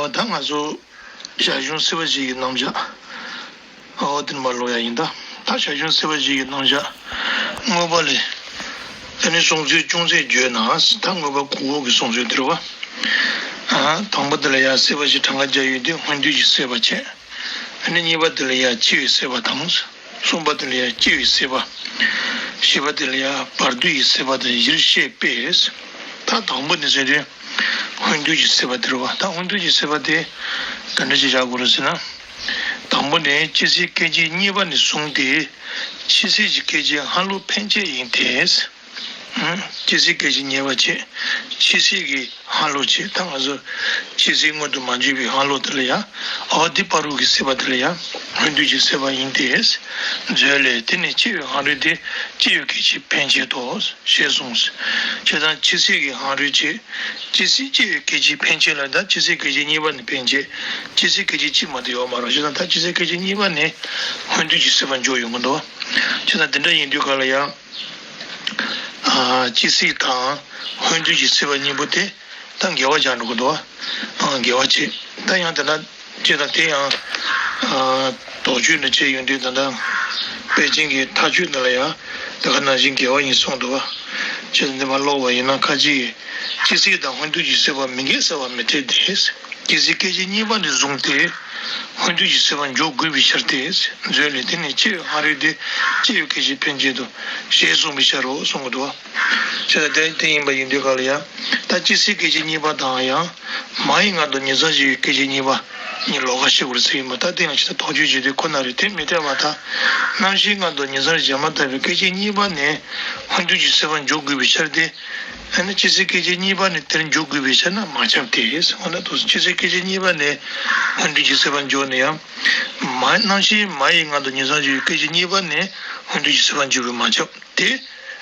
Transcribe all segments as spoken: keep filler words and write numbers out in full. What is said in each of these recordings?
ད་ང་ཚོ་ཞར་བྱུང་སྲིད་པ་བཞི་ཡི་རྣམ་གཞག་ཨོ་དེ་ནས་མར་ཀློག་ཡ་ཡིན་ད། ད་ཞར་བྱུང་སྲིད་པ་བཞི་ཡི་རྣམ་གཞག་དངོས་པོ་ལས། ཨ་ནི་གསུང་ཚུལ་ཅུང་ཟད་བརྗོད་ན། ད་དངོས་པོ་གོང་འོག་གི་གསུང་ཚུལ་དེ་རེད་བ། ཨ། དང་པོ་དེ་ལ་ཡ་སྲིད་པ་བཞི་གྲངས་ཀ་བརྒྱ་ཡོད་དུས་སྔོན་དུས་ཀྱི་སྲིད་པ་བྱས། ཨ་ནི་གཉིས་པ་དེ་ལ་ཡ་སྤྱི་ཡི་སྲིད་པ་དང་། གསུམ་པ་དེ་ལ་ཡ་སྤྱི་ཡི་སྲིད་པ། བཞི་པ་དེ་ལ་ཡ་བར་དོ་ཡི་སྲིད་པ་དང་བཞིར་བཤད་པས། ད་དང་པོ་ནི་ཟེར་དུས་སྔོན་དུས་ཀྱི་སྲིད་པ་དེ་རེད་བ། ད་སྔོན་དུས་ཀྱི་སྲིད་པ་དེ་ག་འདྲ་ཞིག་བཞག་དགོས་རེད་ཟེར་ན། དང་པོ་ནི་སྤྱི་སྲིད་སྐད་ཅིག་གཉིས་པ་ནས་བཟུང་སྟེ་སྤྱི་སྲིད་ཀྱི་སྐད་ཅིག་སྔ་ལོགས་ཕན་ཆད་ཡིན་ཏེ། སྤྱི་སྲིད་སྐད་ཅིག་གཉིས་པ་བྱས། སྤྱི་སྲིད་ཀྱི་སྔ་ལོགས་བྱས། ད་ང་ཚོ་སྤྱི་སྲིད་སྔོན་དུ་མ་འཇུག་པའི་སྔ་ལོགས་དེ་ལ་ཡ། འོ་འདི་བར་དུ་གི་སྲིད་པ་དེ་ལ་ཡ། སྔོན་དུས་ཀྱི་སྲིད་པ་ཡིན་ཏེ། མཛོད་ལས། དེ་ནི་སྤྱི་ཡི་སྔ་རོལ་ཏེ། སྤྱི་ཡི་སྐད་ཅིག་ཕན་ཆད་དོ། ཞེས་གསུངས། བྱས་ཙང་སྤྱི་སྲིད་ཀྱི་སྔ་རོལ་བྱས། སྤྱི་སྲིད་སྤྱི་ཡི་སྐད་ཅིག་ཕན་ཆད་ལ། ད་སྤྱི་སྲིད་སྐད་ཅིག་གཉིས་པ་ནི་ཕན་ཆད། སྤྱི་སྲིད་སྐད་ཅིག་གཅིག་མ་གཏོགས་ཡོད་མ་རེད། བྱས་ཙང་ད་སྤྱི་སྲིད་སྐད་ཅིག་གཉིས་པ་ནི་སྔོན་དུས་ཀྱི་སྲིད་པ་འཇོག་ཡོང་གི་འདུག་བྱས་ཙང་དེ་འདྲ་ཡིན་དུས་ག་ལ་ཡ། ཨ། སྤྱི་སྲིད་དང་སྔོན་དུས་ཀྱི་སྲིད་པ་གཉིས་པོ་དེ་ད་འགལ་བ་ཆགས་འགྲོ་གི་འདུག་ཨ། འགལ་བ་བྱེད། ད་ཡང་དེ་ན་ཅི་ད་དེ་ཡང་། ཨ། དོགས་གཅོད་འདྲ་བྱས་ཡོང་དུས་ད་ལྟ་པེ་ཅིང་གི་མཐའ་དཔྱོད་འདི་ལ་ཡང་དེ་ག་ནང་བཞིན་འགལ་བ་ཡིན་གསུངས་འདུག་བ། ཅི་ད་འདི་མ་ཀློག་པ་ཡིན་ན་ཁ་ཅིག་གིས་སྤྱི་སྲིད་དང་སྔོན་དུས་ཀྱི་སྲིད་པ་མི་འགལ་ཟེར་བ་མི་འཐད་དེ། སྤྱི་སྲིད་སྐད་ཅིག་གཉིས་པ་ནས་བཟུང་སྟེ། སྔོན་དུས་ཀྱི་སྲིད་པ་འཇོག་དགོས་པའི་ཕྱིར་ཏེ། མཛོད་ལས། དེ་ནི་སྤྱི་ཡི་སྔ་རོལ་ཏེ། སྤྱི་ཡི་སྐད་ཅིག་ཕན་ཆད་དོ། ཞེས་གསུངས་པའི་ཕྱིར་རོ་གསུང་གི་འདུག་བ། བྱས་ཙང་དེ་དེ་ཡིན་པ་ཡིན་དུས་ག་ལ་ཡ། ད་སྤྱི་སྲིད་སྐད་ཅིག་གཉིས་པ་དང་ཡང་། མ་ཡི་སྔ་དུ་ཉིང་མཚམས་བཞག་པའི་སྐད་ཅིག་གཉིས་པ་གཉིས་ལོགས་ཀ་ཕྱེ་དགོས་རེད་ཟེར་ཡིན་པ། ད་དེ་ཡང་ཇི་ལྟར་དོགས་གཅོད་བྱེད་དུས་ཁོ་ན་རེད། དེ་མི་འཐད་པ། ད་རྣམ་ཤེས་སྔ་དུ་ཉིང་མཚམས་བཞག་མ་ཐག་པའི་སྐད་ཅིག་གཉིས་པ་ནས་སྔོན་དུས་ཀྱི་སྲིད་པ་འཇོག་དགོས་པའི་ཕྱིར་ཏེ། ཨ་ནི་སྤྱི་སྲིད་སྐད་ཅིག་གཉིས་པ་ནི་དེར་འཇོག་དགོས་པའི་ཕྱིར་ན་མ་ཁྱབ་སྟེ། འོ་ན་དུ་སྤྱི་སྲིད་སྐད་ཅིག་གཉིས་པ་ནི་སྔོན་དུས་ཀྱི་སྲིད་པ་འཇོག་ན་ཡང་། མ་རྣམ་ཤེས་མ་ཡི་སྔ་དུ་ཉིང་མཚམས་བཞག་པའི་སྐད་ཅིག་གཉིས་པ་ནི་སྔོན་དུས་ཀྱི་སྲིད་པ་འཇོག་པས་མ་ཁྱབ་སྟེ།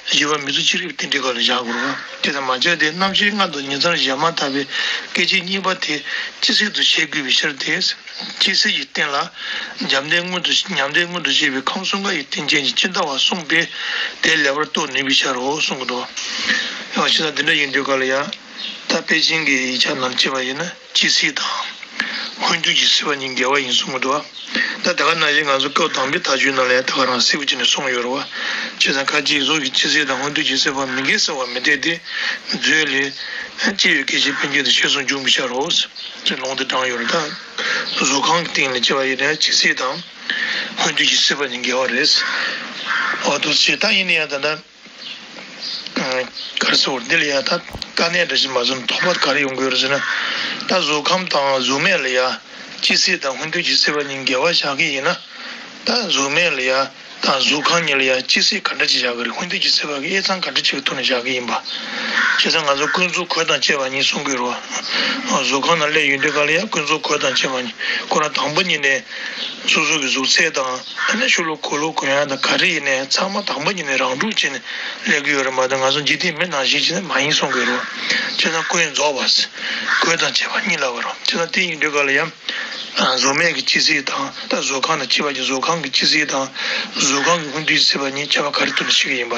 བཞི་པ་མིང་གཟུགས་ཅི་རིགས་པའི་རྟེན་འབྲེལ་སྐབས་ལ་བཞག་དགོས་རེད་བ། དེ་ལྟར་མ་ཁྱབ་སྟེ། རྣམ་ཤེས་སྔ་དུ་ཉིང་མཚམས་བཞག་མ་ཐག་པའི་སྐད་ཅིག་གཉིས་པ་དེ་སྤྱི་སྲིད་དུ་བྱེད་དགོས་པའི་ཕྱིར་ཏེ། སྤྱི་སྲིད་ཀྱི་རྟེན་ལ་འཇམ་དཔལ་མངོན་དུ་ཉམས་དཔལ་མངོན་དུ་བྱེད་པའི་ཁམས་གསུམ་ཀ་ཡི་རྟེན་ཅན་གྱི་ཇི་ལྟ་བ་གསུངས་པས་དེ་ལེགས་པར་རྟོགས་ནུས་པའི་ཕྱིར་རོ་གསུང་གི་འདུག་ཡང་ཕྱིར་ན་འདི་འདྲ་ཡིན་དུས་ག་ལ་ཡང་། ད་པེ་ཅིང་གི་ཡིག་ཆ་ནང་བྱས་པ་ཡིན་ན་སྤྱི་སྲིད་དང་སྔོན་དུས་ཀྱི་སྲིད་པ་གཉིས་འགལ་བ་ཡིན་གསུང་གི་འདུག་ད་དེ་ག་ནང་བཞིན་ང་ཚོ་སྐབས་དང་པོའི་མཐའ་དཔྱོད་ནང་ལ་ཡང་དེ་ག་རང་གསལ་པོ་བྱས་ནས་གསུངས་ཡོད་རེད་བ། བྱས་ཙང་ཁ་ཅིག་གཟུགས་ཀྱི་སྤྱི་སྲིད་དང་སྔོན་དུས་ཀྱི་སྲིད་པ་མི་འགལ་ཟེར་བ་མི་འཐད་དེ། མཛོད་ལས། སྤྱི་ཡི་སྐད་ཅིག་ཕན་ཆད་དོ། ཞེས་གསུངས་འཇུག་མི་བྱ་རོ། ཅེས་ལུང་དེ་དྲངས་ཡོད་རེད། ད་གཟུགས་ཁམས་ཀྱི་སྟེང་ལ་བྱས་པ་ཡིན་ན་སྤྱི་སྲིད་དང་སྔོན་དུས་ཀྱི་སྲིད་པ་གཉིས་འགལ་བ་རེད། འོ་དུ་བྱས། ད་ཡིན་ན་ཡང་ད་ལྟ་ག་རེ་ཟེར་བ། འདི་ལ་ཡང་ད་དཀའ་གནད་འདྲ་ཞིག་མ་བཟུང་དོགས་པ་ག་རེ་ཡོང་གི་ཡོད་རེད་ཟེར་ན། ད་གཟུགས་ཁམས་དང་གཟུགས་མེད་ལ་ཡང་སྤྱི་སྲིད་དང་སྔོན་དུས་ཀྱི་སྲིད་པ་གཉིས་འགལ་བ་བཞག་གི་ཡིན་ན། ད་གཟུགས་མེད་ལ་ཡང་དང་གཟུགས་ཁམས་གཉིས་ལ་ཡང་སྤྱི་སྲིད་ག་འདྲ་ཅིག་བཞག་གི་རེད། སྔོན་དུས་ཀྱི་སྲིད་པ་གི་དབྱེ་མཚམས་ག་འདྲ་ཅིག་གི་ཐོག་ནས་བཞག་གི་ཡིན་པ། བྱས་ཙང་ང་ཚོ་ཀུན་རྫོབ་གོས་དང་བཅས་པ་གཉིས་གསུང་གི་ཡོད་རེད་བ། གཟུགས་ཁམས་ནང་སླེབས་ཡོང་དུས་ག་ལ་ཡང་ཀུན་རྫོབ་གོས་དང་བཅས་པ་གཉིས། ཁོ་རང་དང་པོ་ཉིད་ནས་སོ་སོ་གི་གཟུགས་ཚད་དང་། ཨ་ནི་ཤོ་ལོ་ཀ་ལོ་གོན་ཡག་དང་ག་རེ་ཡིན་ནའི་ཚང་མ་དང་པོ་ཉིད་ནས་རང་གྲུབ་བྱས་ནས་སླེབས་ཀྱི་ཡོད་རེད་མ་གཏོགས། ང་ཚོ་འཇིག་རྟེན་མི་ནང་བཞིན་བྱས་ནས་མ་ཡིན་གསུང་གི་ཡོད་རེད་བ། བྱས་ཙང་ཀུན་རྫོབ་པ། གོས་དང་བཅས་པ་གཉིས་ལབ་པ་རེད་བ། བྱས་ཙང་དེ་ཡིན་དུས་ག་ལ་ཡང་། གཟུགས་མེད་ཀྱི་སྤྱི་སྲིད་དང་། ད་གཟུགས་ཁམས་དང་བཅས་པ་གི་གཟུགས་ཁམས་ཀྱི་སྤྱི་སྲིད་དང་། གཟུགས་ཁམས་ཀྱི་སྔོན་དུས་སྲིད་པ་གཉིས་ཁྱད་པར་ག་རེ་ཐོག་ནས་ཕྱེ་གི་ཡིན་པ།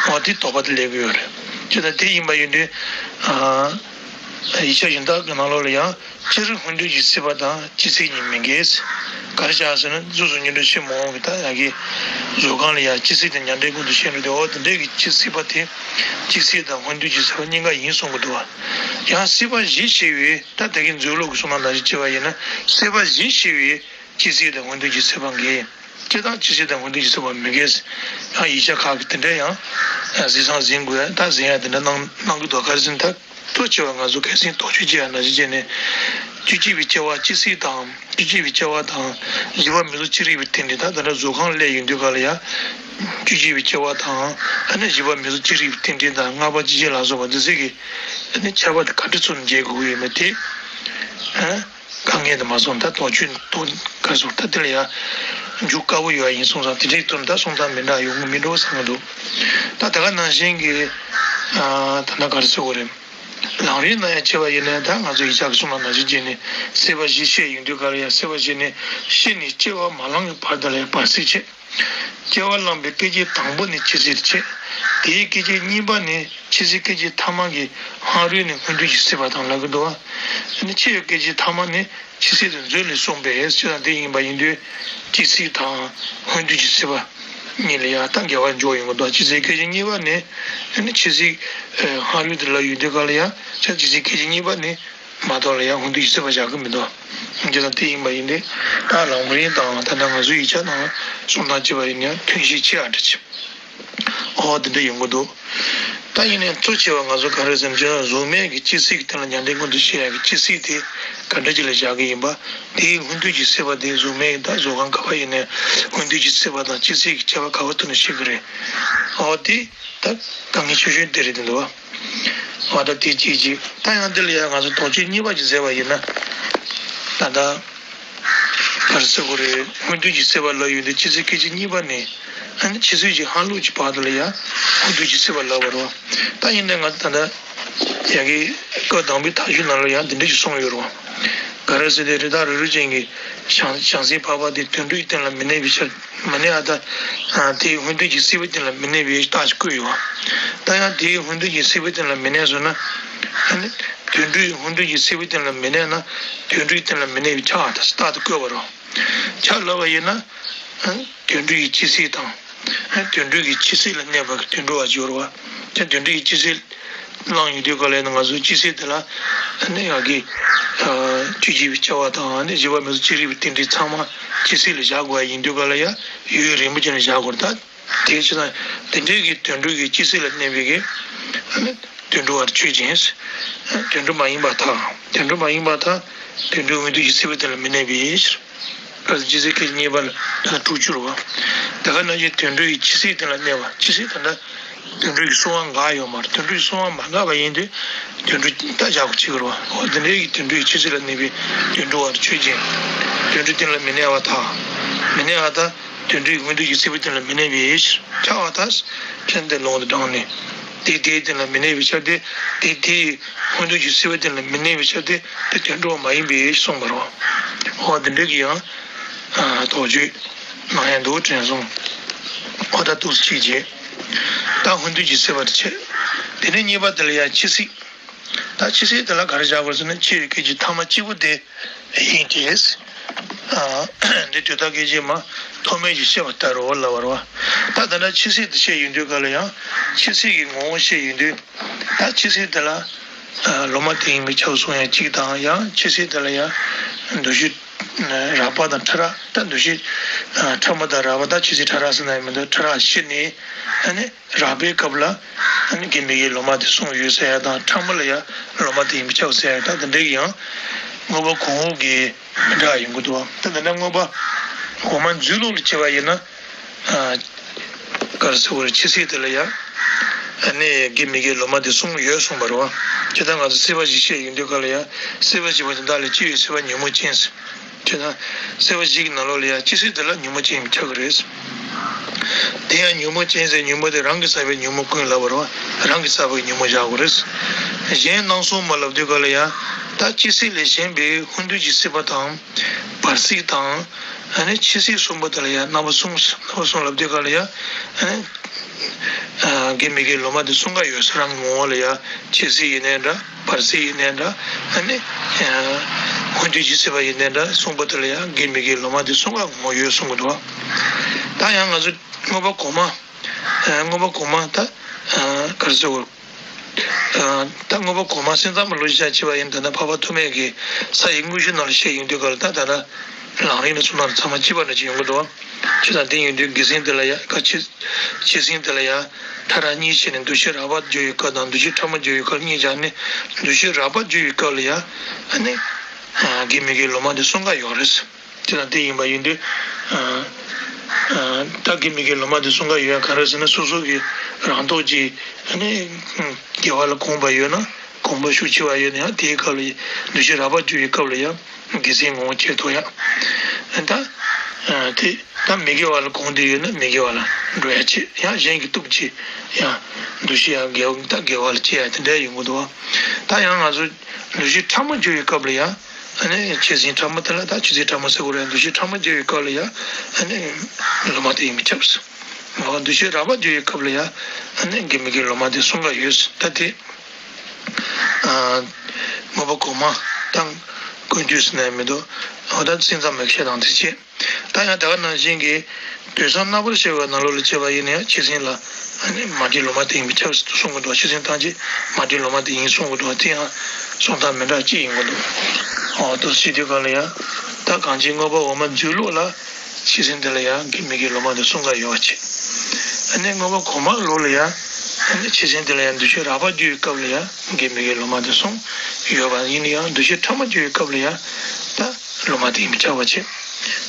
འོ་དེ་དོགས་པ་དེ་སླེབས་ཀྱི་ཡོད་རེད། བྱས་ཙང་དེ་ཡིན་པ་ཡིན་དུས། ཨ། ཡིག་ཆ་གཞན་དག་གི་ནང་ལོགས་ལ་ཡང་སྤྱིར་སྔོན་དུས་ཀྱི་སྲིད་པ་དང་སྤྱི་སྲིད་གཉིས་མི་འགལ། ག་རེ་བྱས་ཟེར་ན། གཟུགས་སུ་ཉེར་སྒྲ་ཕྱིར་མི་འོང་གི། ད་ཡ་གི་གཟུགས་ཁམས་ལ་ཡང་སྤྱི་སྲིད་དང་མྱང་འདས་ཀུན་ཏུ་ཤེས་འགྲོ་དེ། འོ་དེ་འདྲའི་གི་སྤྱི་སྲིད་པ་དེ་སྤྱི་སྲིད་དང་སྔོན་དུས་ཀྱི་སྲིད་པ་གཉིས་ཀ་ཡིན་གསུང་གི་འདུག་བ། ཡང་སྲིད་པ་བཞི་ཞེས་པའི། ད་དེ་གི་མཛོད་ལུགས་ཀྱི་གསུང་སྟངས་ནང་བཞིན་བྱས་པ་ཡིན་ན། སྲིད་པ་བཞི་ཞེས་པའི་སྤྱི་སྲིད་དང་སྔོན་དུས་ཀྱི་སྲིད་པ་འགལ། སྤྱིར་བཏང་སྤྱི་སྲིད་དང་སྔོན་དུས་ཀྱི་སྲིད་པ་མི་འགལ། ཡང་ཡིག་ཆ་ཁག་གིས་དེ་འདྲ་ཡང་གཟིགས་སམ་གཟིགས་དགོས། ད་གཟིགས་ཡ་དེ་འདྲ་གནང་གནང་གི་འདུག་ག་རེ་ཟེར་ན། ད་ལྟོ་ཆེ་བ་ང་ཚོ་གལ་སྲིད་དོགས་གཅོད་བྱེད་ཡ་ནང་བཞིན་བྱས་ནས། དུས་གཅིག་པའི་སྐྱེ་བ་སྤྱི་སྲིད་དང་། དུས་གཅིག་པའི་སྐྱེ་བ་དང་། བཞི་པ་མིང་གཟུགས་ཅི་རིགས་པའི་རྟེན་འབྲེལ། ད་ད་ལྟ་གཟུགས་ཁམས་སླེབས་ཡོང་དུས་ག་ལ་ཡ། དུས་གཅིག་པའི་སྐྱེ་བ་དང་། ཨ་ནི་བཞི་པ་མིང་གཟུགས་ཅི་རིགས་པའི་རྟེན་འབྲེལ་དང་། ལྔ་པ་སྤྱི་བྱེ་ལ་སོགས་པ་འདི་ཚོ་གི། ཨ་ནི་ཁྱད་པར་དེ་ག་འདྲ་ཚུར་འབྱེད་དགོས་ཀྱི་ཡོད་མེད་དེ། ཨ། དཀའ་ངལ་དུ་མ་སོང་། ད་དོགས་གཅོད་དོགས་ག་སོང་། ད་དེ་ལ་ཡ་འཇུག་དཀའ་བོ་ཡོད་ཡིན་སོང་ཙང་། དེ་འདྲའི་དོན་དག་སོང་ཙང་མི་འདྲ་ཡོང་གི་མི་འགྲོ་བསམ་གི་འདུག་ད་དེ་ག་ནང་བཞིན་གྱི། ཨ། ད་ལྟ་ག་རེ་ཟེར་དགོས་རེད། ལམ་རིམ་ནང་ཡང་བྱས་པ་ཡིན་ན། ད་ང་ཚོ་ཡིག་ཆ་གི་གསུང་ལ་ནང་བཞིན་བྱས་ནས། སྲིད་པ་བཞི་བཤད་ཡོང་དུས་ག་ལ་ཡ། སྲིད་པ་བཞི་ནི་སྤྱི་ནས་སྐྱེ་བ་མ་ལང་གི་བར་དུ་ལ་ཡ་བར་སྲིད་བྱེད། སྐྱེ་བ་བླངས་པའི་སྐད་ཅིག་དང་པོ་ནི་སྤྱི་སྲིད་བྱེད། དེའི་སྐད་ཅིག་གཉིས་པ་ནི་སྤྱི་སྲིད་སྐད་ཅིག་ཐ་མ་གི་སྔ་རོལ་ནི་སྔོན་དུས་ཀྱི་སྲིད་པ་དང་ལབ་ཀྱི་འདུག་བ། ཨ་ནི་འཆི་བའི་སྐད་ཅིག་ཐ་མ་ནི་འཆི་སྲིད་དུ་མཛོད་ལས་གསུངས་པས་ཅི་ལྟར་དེ་ཡིན་པ་ཡིན་དུས། འཆི་སྲིད་དང་སྔོན་དུས་ཀྱི་སྲིད་པ་གཉིས་ལ་ཡང་ད་འགལ་བ་འཇོག་ཡོང་གི་འདུག་འཆི་སྲིད་སྐད་ཅིག་གཉིས་པ་ནི། ཨ་ནི་འཆི་སྲིད་སྔ་རོལ་དུ་ལབ་ཡོང་དུས་ག་ལ་ཡང་ཆ་འཆི་སྲིད་སྐད་ཅིག་གཉིས་པ་ནི་མ་གཏོགས་ལ་ཡང་སྔོན་དུས་ཀྱི་སྲིད་པ་བཞག་གི་མི་འདུག་འདི་དང་དེ་ཡིན་པ་ཡིན་ཏེ། ད་ལམ་རིམ་དང་ད་ལྟ་ང་ཚོའི་ཡིག་ཆ་ནང་གསུང་སྟངས་བྱས་པ་ཡིན་ན་མཐུན་གཞི་ཆེ་བ་འདྲ་ཅིག་འོ་དེ་འདྲ་ཡོང་གི་འདུག་ད་ཡིན་ནའི་གཙོ་ཆེ་བ་ང་ཚོ་ག་རེ་ཟེར་ན་ཅི་ན་གཟུགས་མེད་ཀྱི་འཆི་སྲིད་ཀྱི་སྟེང་ལ་མྱང་འདས་མངོན་དུ་བྱེད་ཡག་གི་འཆི་སྲིད་དེ་ག་འདྲ་ཅིག་ལ་བཞག་གི་ཡིན་པ། དེའི་སྔོན་དུས་ཀྱི་སྲིད་པ་དེ་གཟུགས་མེད་ཀྱི་ད་གཟུགས་ཁམས་ག་པར་ཡིན་ནའི་སྔོན་དུས་ཀྱི་སྲིད་པ་དང་འཆི་སྲིད་ཀྱི་ཁྱད་པར་ག་པར་ཐུག་ན་ཤེས་ཀྱི་རེད། འོ་དེ་ད་དཀའ་ངལ་ཆེ་ཤོས་དེ་རེད་འདུག་བ། འོ་ད་དེ་གཅིག་གཅིག་ད་ཡང་འདི་ལ་ཡང་ང་ཚོ་དོགས་གཅོད་གཉིས་པ་ཅིག་མཛད་པ་ཡིན་ན། ད་ལྟ་ག་རེ་ཟེར་དགོས་རེད། སྔོན་དུས་ཀྱི་སྲིད་པ་ལབ་ཡོང་དུས་འཆི་སྲིད་སྐད་ཅིག་གཉིས་པ་ནས་ཨ་ནི་འཆི་སྲིད་ཀྱི་ཧ་ལུག་གི་བར་དུ་ལ་ཡང་སྔོན་དུས་ཀྱི་སྲིད་པ་ལབ་པ་རེད་བ། ད་ཡིན་ནའི་ང་ཚོ་ད་ལྟ་ཡ་གི་སྐབས་དང་པོའི་མཐའ་གཞུག་ནང་ལ་ཡང་འདི་འདྲ་ཞིག་གསུངས་ཡོད་རེད་བ། ག་རེ་ཟེར་དུས་རི་དྭགས་རི་རུ་ཅན་གྱི་བྱང་བྱང་སེམས་འཕགས་པ་དེ་དུད་འགྲོའི་སྟེང་ལ་མི་གནས་པའི་ཕྱིར། མི་གནས་པ་དང་། དེའི་སྔོན་དུས་ཀྱི་སྲིད་པའི་སྟེང་ལ་མི་གནས་པའི་རྟགས་ཤིག་བཀོད་ཡོད་བ། ད་ཡང་དེའི་སྔོན་དུས་ཀྱི་སྲིད་པའི་སྟེང་ལ་མི་གནས་སོང་ན། ཨ་ནི་དུད་འགྲོའི་སྔོན་དུས་ཀྱི་སྲིད་པའི་སྟེང་ལ་མི་གནས་ན། དུད་འགྲོའི་སྟེང་ལ་མི་གནས་པའི་ཕྱིར་ད་རྟགས་དེ་བཀོད་པ་རེད། ཕྱིར་ལབ་པ་ཡིན་ན། ཨ་ནི་དུད་འགྲོ་ཡི་འཆི་སྲིད་དང་། ཨ་ནི་དུད་འགྲོ་གི་འཆི་སྲིད་ལ་གནས་པ་གི་དུད་འགྲོ་བ་ཅིག་ཡོད་རེད་བ། ད་དུད་འགྲོ་ཡི་འཆི་སྲིད་གླེང་ཡོང་དུས་ག་ལ་ཡིན་ན་ང་ཚོའི་འཆི་སྲིད་དེ་ལ་ཨ་ནི་ཡ་གི་ཨ་བཅུ་གཅིག་པའི་སྐྱེ་བ་དང་ཨ་ནི་བཞི་པ་མི་གཟུགས་ཅི་རིགས་པའི་རྟེན་འབྲེལ་ཚང་མ་འཆི་སྲིད་ལ་བཞག་དགོས་པ་ཡིན་དུས་ག་ལ་ཡ་ཡུན་རིང་པོ་ཅིག་ལ་བཞག་དགོས་རེད་ད། དེའི་ཕྱིར་ན་དེ་འདྲའི་གི་དུད་འགྲོ་གི་འཆི་སྲིད་ལ་གནས་པའི་གི་ཨ་ནི་དུད་འགྲོ་བར་ཆོས་ཅན། དུད་འགྲོ་མ་ཡིན་པར་ཐལ། དུད་འགྲོ་མ་ཡིན་པར་ཐལ། དུད་འགྲོའི་སྔོན་དུས་ཀྱི་སྲིད་པའི་སྟེང་ལ་མི་གནས་པའི་ཕྱིར། ག་རེ་འཆི་སྲིད་སྐད་ཅིག་གཉིས་པ་ལ་ད་ལྟ་དྲུག་ཅུ་རེད་བ། དེ་ག་ནང་བཞིན་དུད་འགྲོ་ཡི་འཆི་སྲིད་སྟེང་ལ་གནས་པ་འཆི་སྲིད་ད་ལྟ་དུད་འགྲོ་ཡི་གསོ་བ་འགག་ཡོད་མ་རེད། དུད་འགྲོ་ཡི་གསོ་བ་མ་འགག་པ་ཡིན་དུས་དུད་འགྲོ་ད་བཞག་དགོས་ཅིག་རེད་བ། འོ་དེ་འདྲའི་གི་དུད་འགྲོ་ཡི་འཆི་སྲིད་ལ་གནས་པའི་དུད་འགྲོ་བར་ཆོས་ཅན། དུད་འགྲོའི་སྟེང་ལ་མི་གནས་པར་ཐལ། མི་གནས་པར་ཐལ། དུད་འགྲོའི་སྔོན་དུས་ཀྱི་སྲིད་པའི་སྟེང་ལ་མི་གནས་པའི་ཕྱིར་ད་ཕྱིར་འདི་ལུང་དུ་དྲངས་ནས། དེ་དེའི་སྟེང་ལ་མི་གནས་པའི་ཕྱིར་ཏེ། དེ་དེའི་སྔོན་དུས་ཀྱི་སྲིད་པའི་སྟེང་ལ་མི་གནས་པའི་ཕྱིར་ཏེ། དེ་དུད་འགྲོ་མ་ཡིན་པའི་གསུངས་པ་རེད། འོ་དེ་འདྲ་གི་ཡང་དོགས་གཅོད་གནང་ཡ་འདུག་དྲན་སོང་། འོ་ད་འདུག་སེ་གཅིག་བྱས། ད་སྔོན་དུས་ཀྱི་སྲིད་པ་དེ་བྱས། དེ་ནས་གཉིས་པ་དེ་ལ་ཡང་འཆི་སྲིད། ད་འཆི་སྲིད་དེ་ལ་ག་རེ་བཞག་དགོས་ཟེར་ན་འཆི་བའི་སྐད་ཅིག་ཐ་མ་གཅིག་པུ་དེ་ཡིན་ཏེ། འདི་དུས་ད་སྐད་ཅིག་མ་ཐོག་མེད་ཀྱི་ཤེས་པ་ལྟར་རོ་ལབ་པ་རེད་བ། ད་ད་ལྟ་འཆི་སྲིད་དེ་བཤད་ཡོང་དུས་ག་ལ་ཡང་འཆི་སྲིད་ཀྱི་ངོ་བོ་བཤད་ཡོང་དུས། ད་འཆི་སྲིད་དེ་ལ་ལོ་མ་དེ་ཡིན་པས་ཁྱབ་གསུང་ཡ་གཅིག་དང་ཡང་འཆི་སྲིད་དེ་ལ་ཡང་འདུ་ཤེས་རགས་པ་དང་ཕྲ་རགས། ད་འདུ་ཤེས་ཕྲ་མོ་དང་རགས་པ་ད་འཆི་སྲིད་ཕྲ་རགས་ཟེར་ན་ཡང་མི་འདུག་ཕྲ་རགས་ཤི་ནས་ཨ་ནི། རགས་པའི་སྐབས་ལ་ཨ་ནི་དགེ་མི་དགེའི་ལོ་མ་དེ་གསུངས་ཡོད་ཟེར་ཡ་དང་ཕྲ་མོ་ལ་ཡང་ལོ་མ་དེ་ཡིན་པས་ཁྱབ་ཟེར་ཡ་ད་དེ་འདྲའི་ཡང་མངོན་པ་གོང་འོག་གི་མི་འདྲ་ཡོང་གི་འདུག་ད་དེ་འདྲ་མངོན་པ་གོང་མ་མཛོད་ལུགས་ལ་བྱས་པ་ཡིན་ན། ག་རེ་ཟེར་དགོས་རེད། འཆི་སྲིད་དེ་ལ་ཡང་ཨ་ནི་དགེ་མི་དགེའི་ལོ་མ་དེ་གསུངས་ཡོད་གསུངས་པ་རེད་བ། ཇི་ལྟར་ང་ཚོ་སྲིད་པ་བཞི་བཤད་ཡོང་དུས་ག་ལ་ཡང་སྲིད་པ་བཞི་པོ་དེ་དག་ལས་སྐྱེ་བའི་སྲིད་པ་ཉོན་མོངས་ཅན་ཟེར། དེ་ན། སྲིད་པ་བཞི་གི་ནང་ལོགས་ལ་ཡང་འཆི་སྲིད་དེ་ལ་ཉོན་མོངས་ཅན་ཡིན་ཆགས་ཀྱི་རེད། དེ་ཡང་ཉོན་མོངས་ཅན་ཟེར་ཉོན་མོངས་དེ་རང་གིས་བསགས་པའི་ཉོན་མོངས་ཀུན་ལབ་པ་རེད་བ། རང་གིས་བསགས་པའི་ཉོན་མོངས་བཞག་དགོས་རེད། གཞན་སྣང་སྲུང་མ་ལབ་དུས་ག་ལ་ཡང་ད་འཆི་སྲིད་ལས་གཞན་པའི་སྔོན་དུས་ཀྱི་སྲིད་པ་དང་། བར་སྲིད་དང་། ཨ་ནི་འཆི་སྲིད་གསུམ་པོ་དེ་ལ་ཡང་རྣམ་པ་གསུམ། རྣམ་པ་གསུམ་ལབ་དུས་ག་ལ་ཡང་ཨ་ནི། དགེ་མི་དགེའི་ལོ་མ་དེ་གསུམ་ཀ་ཡོད་ས་རང་གི་ངོ་བོ་ལ་ཡང་འཆི་སྲིད་ཡིན་ནའི་འདྲ། བར་སྲིད་ཡིན་ནའི་འདྲ། ཨ་ནི། སྔོན་དུས་ཀྱི་སྲིད་པ་ཡིན་ནའི་འདྲ་གསུམ་པོ་དེ་ལ་ཡང་དགེ་མི་དགེའི་ལོ་མ་དེ་གསུམ་ཀ་ངོ་བོ་ཡོད་གསུང་གི་འདུག་ད་ཡང་ང་ཚོ་མངོན་པ་གོང་མ། མངོན་པ་གོང་མ་ད། ག་རེ་ཟེར་དགོས། ད་མངོན་པ་གོང་མ་སེམས་ཙམ་པ་ལོ་ཞིག་བྱས་པ་ཡིན་ད་ལྟ་འཕགས་པ་ཐོགས་མེད་ཀྱི་ས་ཡི་དངོས་གཞི་ནང་ལ་བཤད་ཡོང་དུས་ག་ལ་ད་ད་ལྟ་ལམ་རིམ་ལ་སོང་ན་ཚང་མ་གཅིག་པ་འདྲ་ཅིག་ཡོང་གི་འདུག་ཇི་ལྟར་དེ་ཡིན་དུས་འགལ་ཟིན་དེ་ལ་ཡང་ཀ་འཆི་འཆི་ཟིན་དེ་ལ་ཡང་ཕྲ་རགས་གཉིས་བྱས་ནས་འདུ་ཤེས་རགས་པ་སྦྱོར་བའི་སྐབས་དང་འདུ་ཤེས་ཕྲ་མོ་སྦྱོར་བའི་སྐབས་གཉིས་སྦྱར་ནས་འདུ་ཤེས་རགས་པ་སྦྱོར་བའི་སྐབས་ལ་ཡང་ཨ་ནི་དགེ་མི་དགེའི་ལོ་མ་དེ་གསུམ་ཀ་ཡོད་རེད། དེ་དང་དེ་ཡིན་པ་ཡིན་དུས། ད་དགེ་མི་དགེའི་ལོ་མ་དེ་གསུམ་ཀ་ཡོད་ཡ་ག་རེ་ཟེར་ན་སོ་སོ་གི་རང་རྟོགས་ཀྱིས་ཨ་ནི་དགེ་བ་ལ་གོམས་པ་ཡོད་ན་གོམས་པ་ཤུགས་ཆེ་བ་ཡོད་ན་ཡང་དེའི་སྐབས་ལ་འདུ་ཤེས་རགས་པ་སྦྱོར་བའི་སྐབས་ལ་ཡང་དགེ་སེམས་ངོ་བོ་ཁྱེར་ཐུབ་ཡ། ད་དེ་ད་མི་དགེ་བ་ལ་གོམས་ཏེ་ཡོད་ན་མི་དགེ་བ་ལ་འགྲོ་ཡ་ཆེ་ཡང་གཞན་གྱི་སྟོབས་ཀྱིས་ཡང་འདུ་ཤེས་ཡང་དགེ་ད་དགེ་བ་ལ་སྐྱེ་ཡ་དེ་འདྲ་ཡོང་གི་འདུག་ད་ཡང་ང་ཚོ་འདུ་ཤེས་ཕྲ་མོ་སྦྱོར་བའི་སྐབས་ལ་ཡང་། ཨ་ནི་འཆི་ཟིན་ཕྲ་མོ་དེ་ལ་ད་འཆི་ཟིན་ཕྲ་མོ་ཟེར་དགོས་རེད། འདུ་ཤེས་ཕྲ་མོ་སྦྱོར་བའི་སྐབས་ལ་ཡང་ཨ་ནི་ལོ་མ་དེ་ཡིན་པས་ཁྱབ། འོ་འདུ་ཤེས་རགས་པ་སྦྱོར་བའི་སྐབས་ལ་ཡང་ཨ་ནི་དགེ་མི་དགེའི་ལོ་མ་དེ་གསུམ་ཀ་ཡོད། ད་དེ་མངོན་ བ་གོང་མ་དང་ཀུན་བཏུས་ཟེར་ནས་མི་འདུག་འོ་ད་སེམས་ཙམ་མའི་བཤད་སྟངས་དེ་བྱས། ད་ཡང་དེ་ག་ནང་བཞིན་གྱི་དུས་བཟང་རྣམ་པར་ཤར་བའི་ནང་ལོགས་ལ་བྱས་པ་ཡིན་ན་ཡང་ཆོས་ཚན་ལ་ཨ་ནི་མ་བྲིས་ལོ་མ་དེ་ཡིན་པས་ཁྱབ་གསུང་གི་འདུག་ཆོས་ཚན་ཐམས་ཅད་མ་བྲིས་ལོ་མ་དེ་ཡིན་གསུང་གི་འདུག་དེ་ཡང་གསུང་སྟངས་མི་འདྲ་གཅིག་ཡིན་གྱི་འདུག་འོ་དེ་བྱེད་དུས་ག་ལ་ཡང་ད་གང་ཅིའི་དངོས་པོ་འོག་མ་འཛུལ་ལོགས་ལ་ཆོས་ཚན་དེ་ལ་ཡང་དགེ་མི་དགེའི་ལོ་མ་དེ་གསུང་ག་ཡོད་པ་བྱས། ཨ་ནི་དངོས་པོ་གོང་མ་ལོགས་ལ་ཡང་ཨ་ནི་ཆོས་ཚན་དེ་ལ་ཡང་འདུ་བྱེད་རགས་པ་བརྗོད་པའི་སྐབས་ལ་ཡང་དགེ་མི་དགེའི་ལོ་མ་དེ་གསུངས་ཡོད་པ་ཡིན་ན་ཡང་འདུ་བྱེད་ཕྲ་མོ་བརྗོད་པའི་སྐབས་ལ་ཡང་ད་ལོ་མ་དེ་ཡིན་པས་ཁྱབ་པ་བྱས།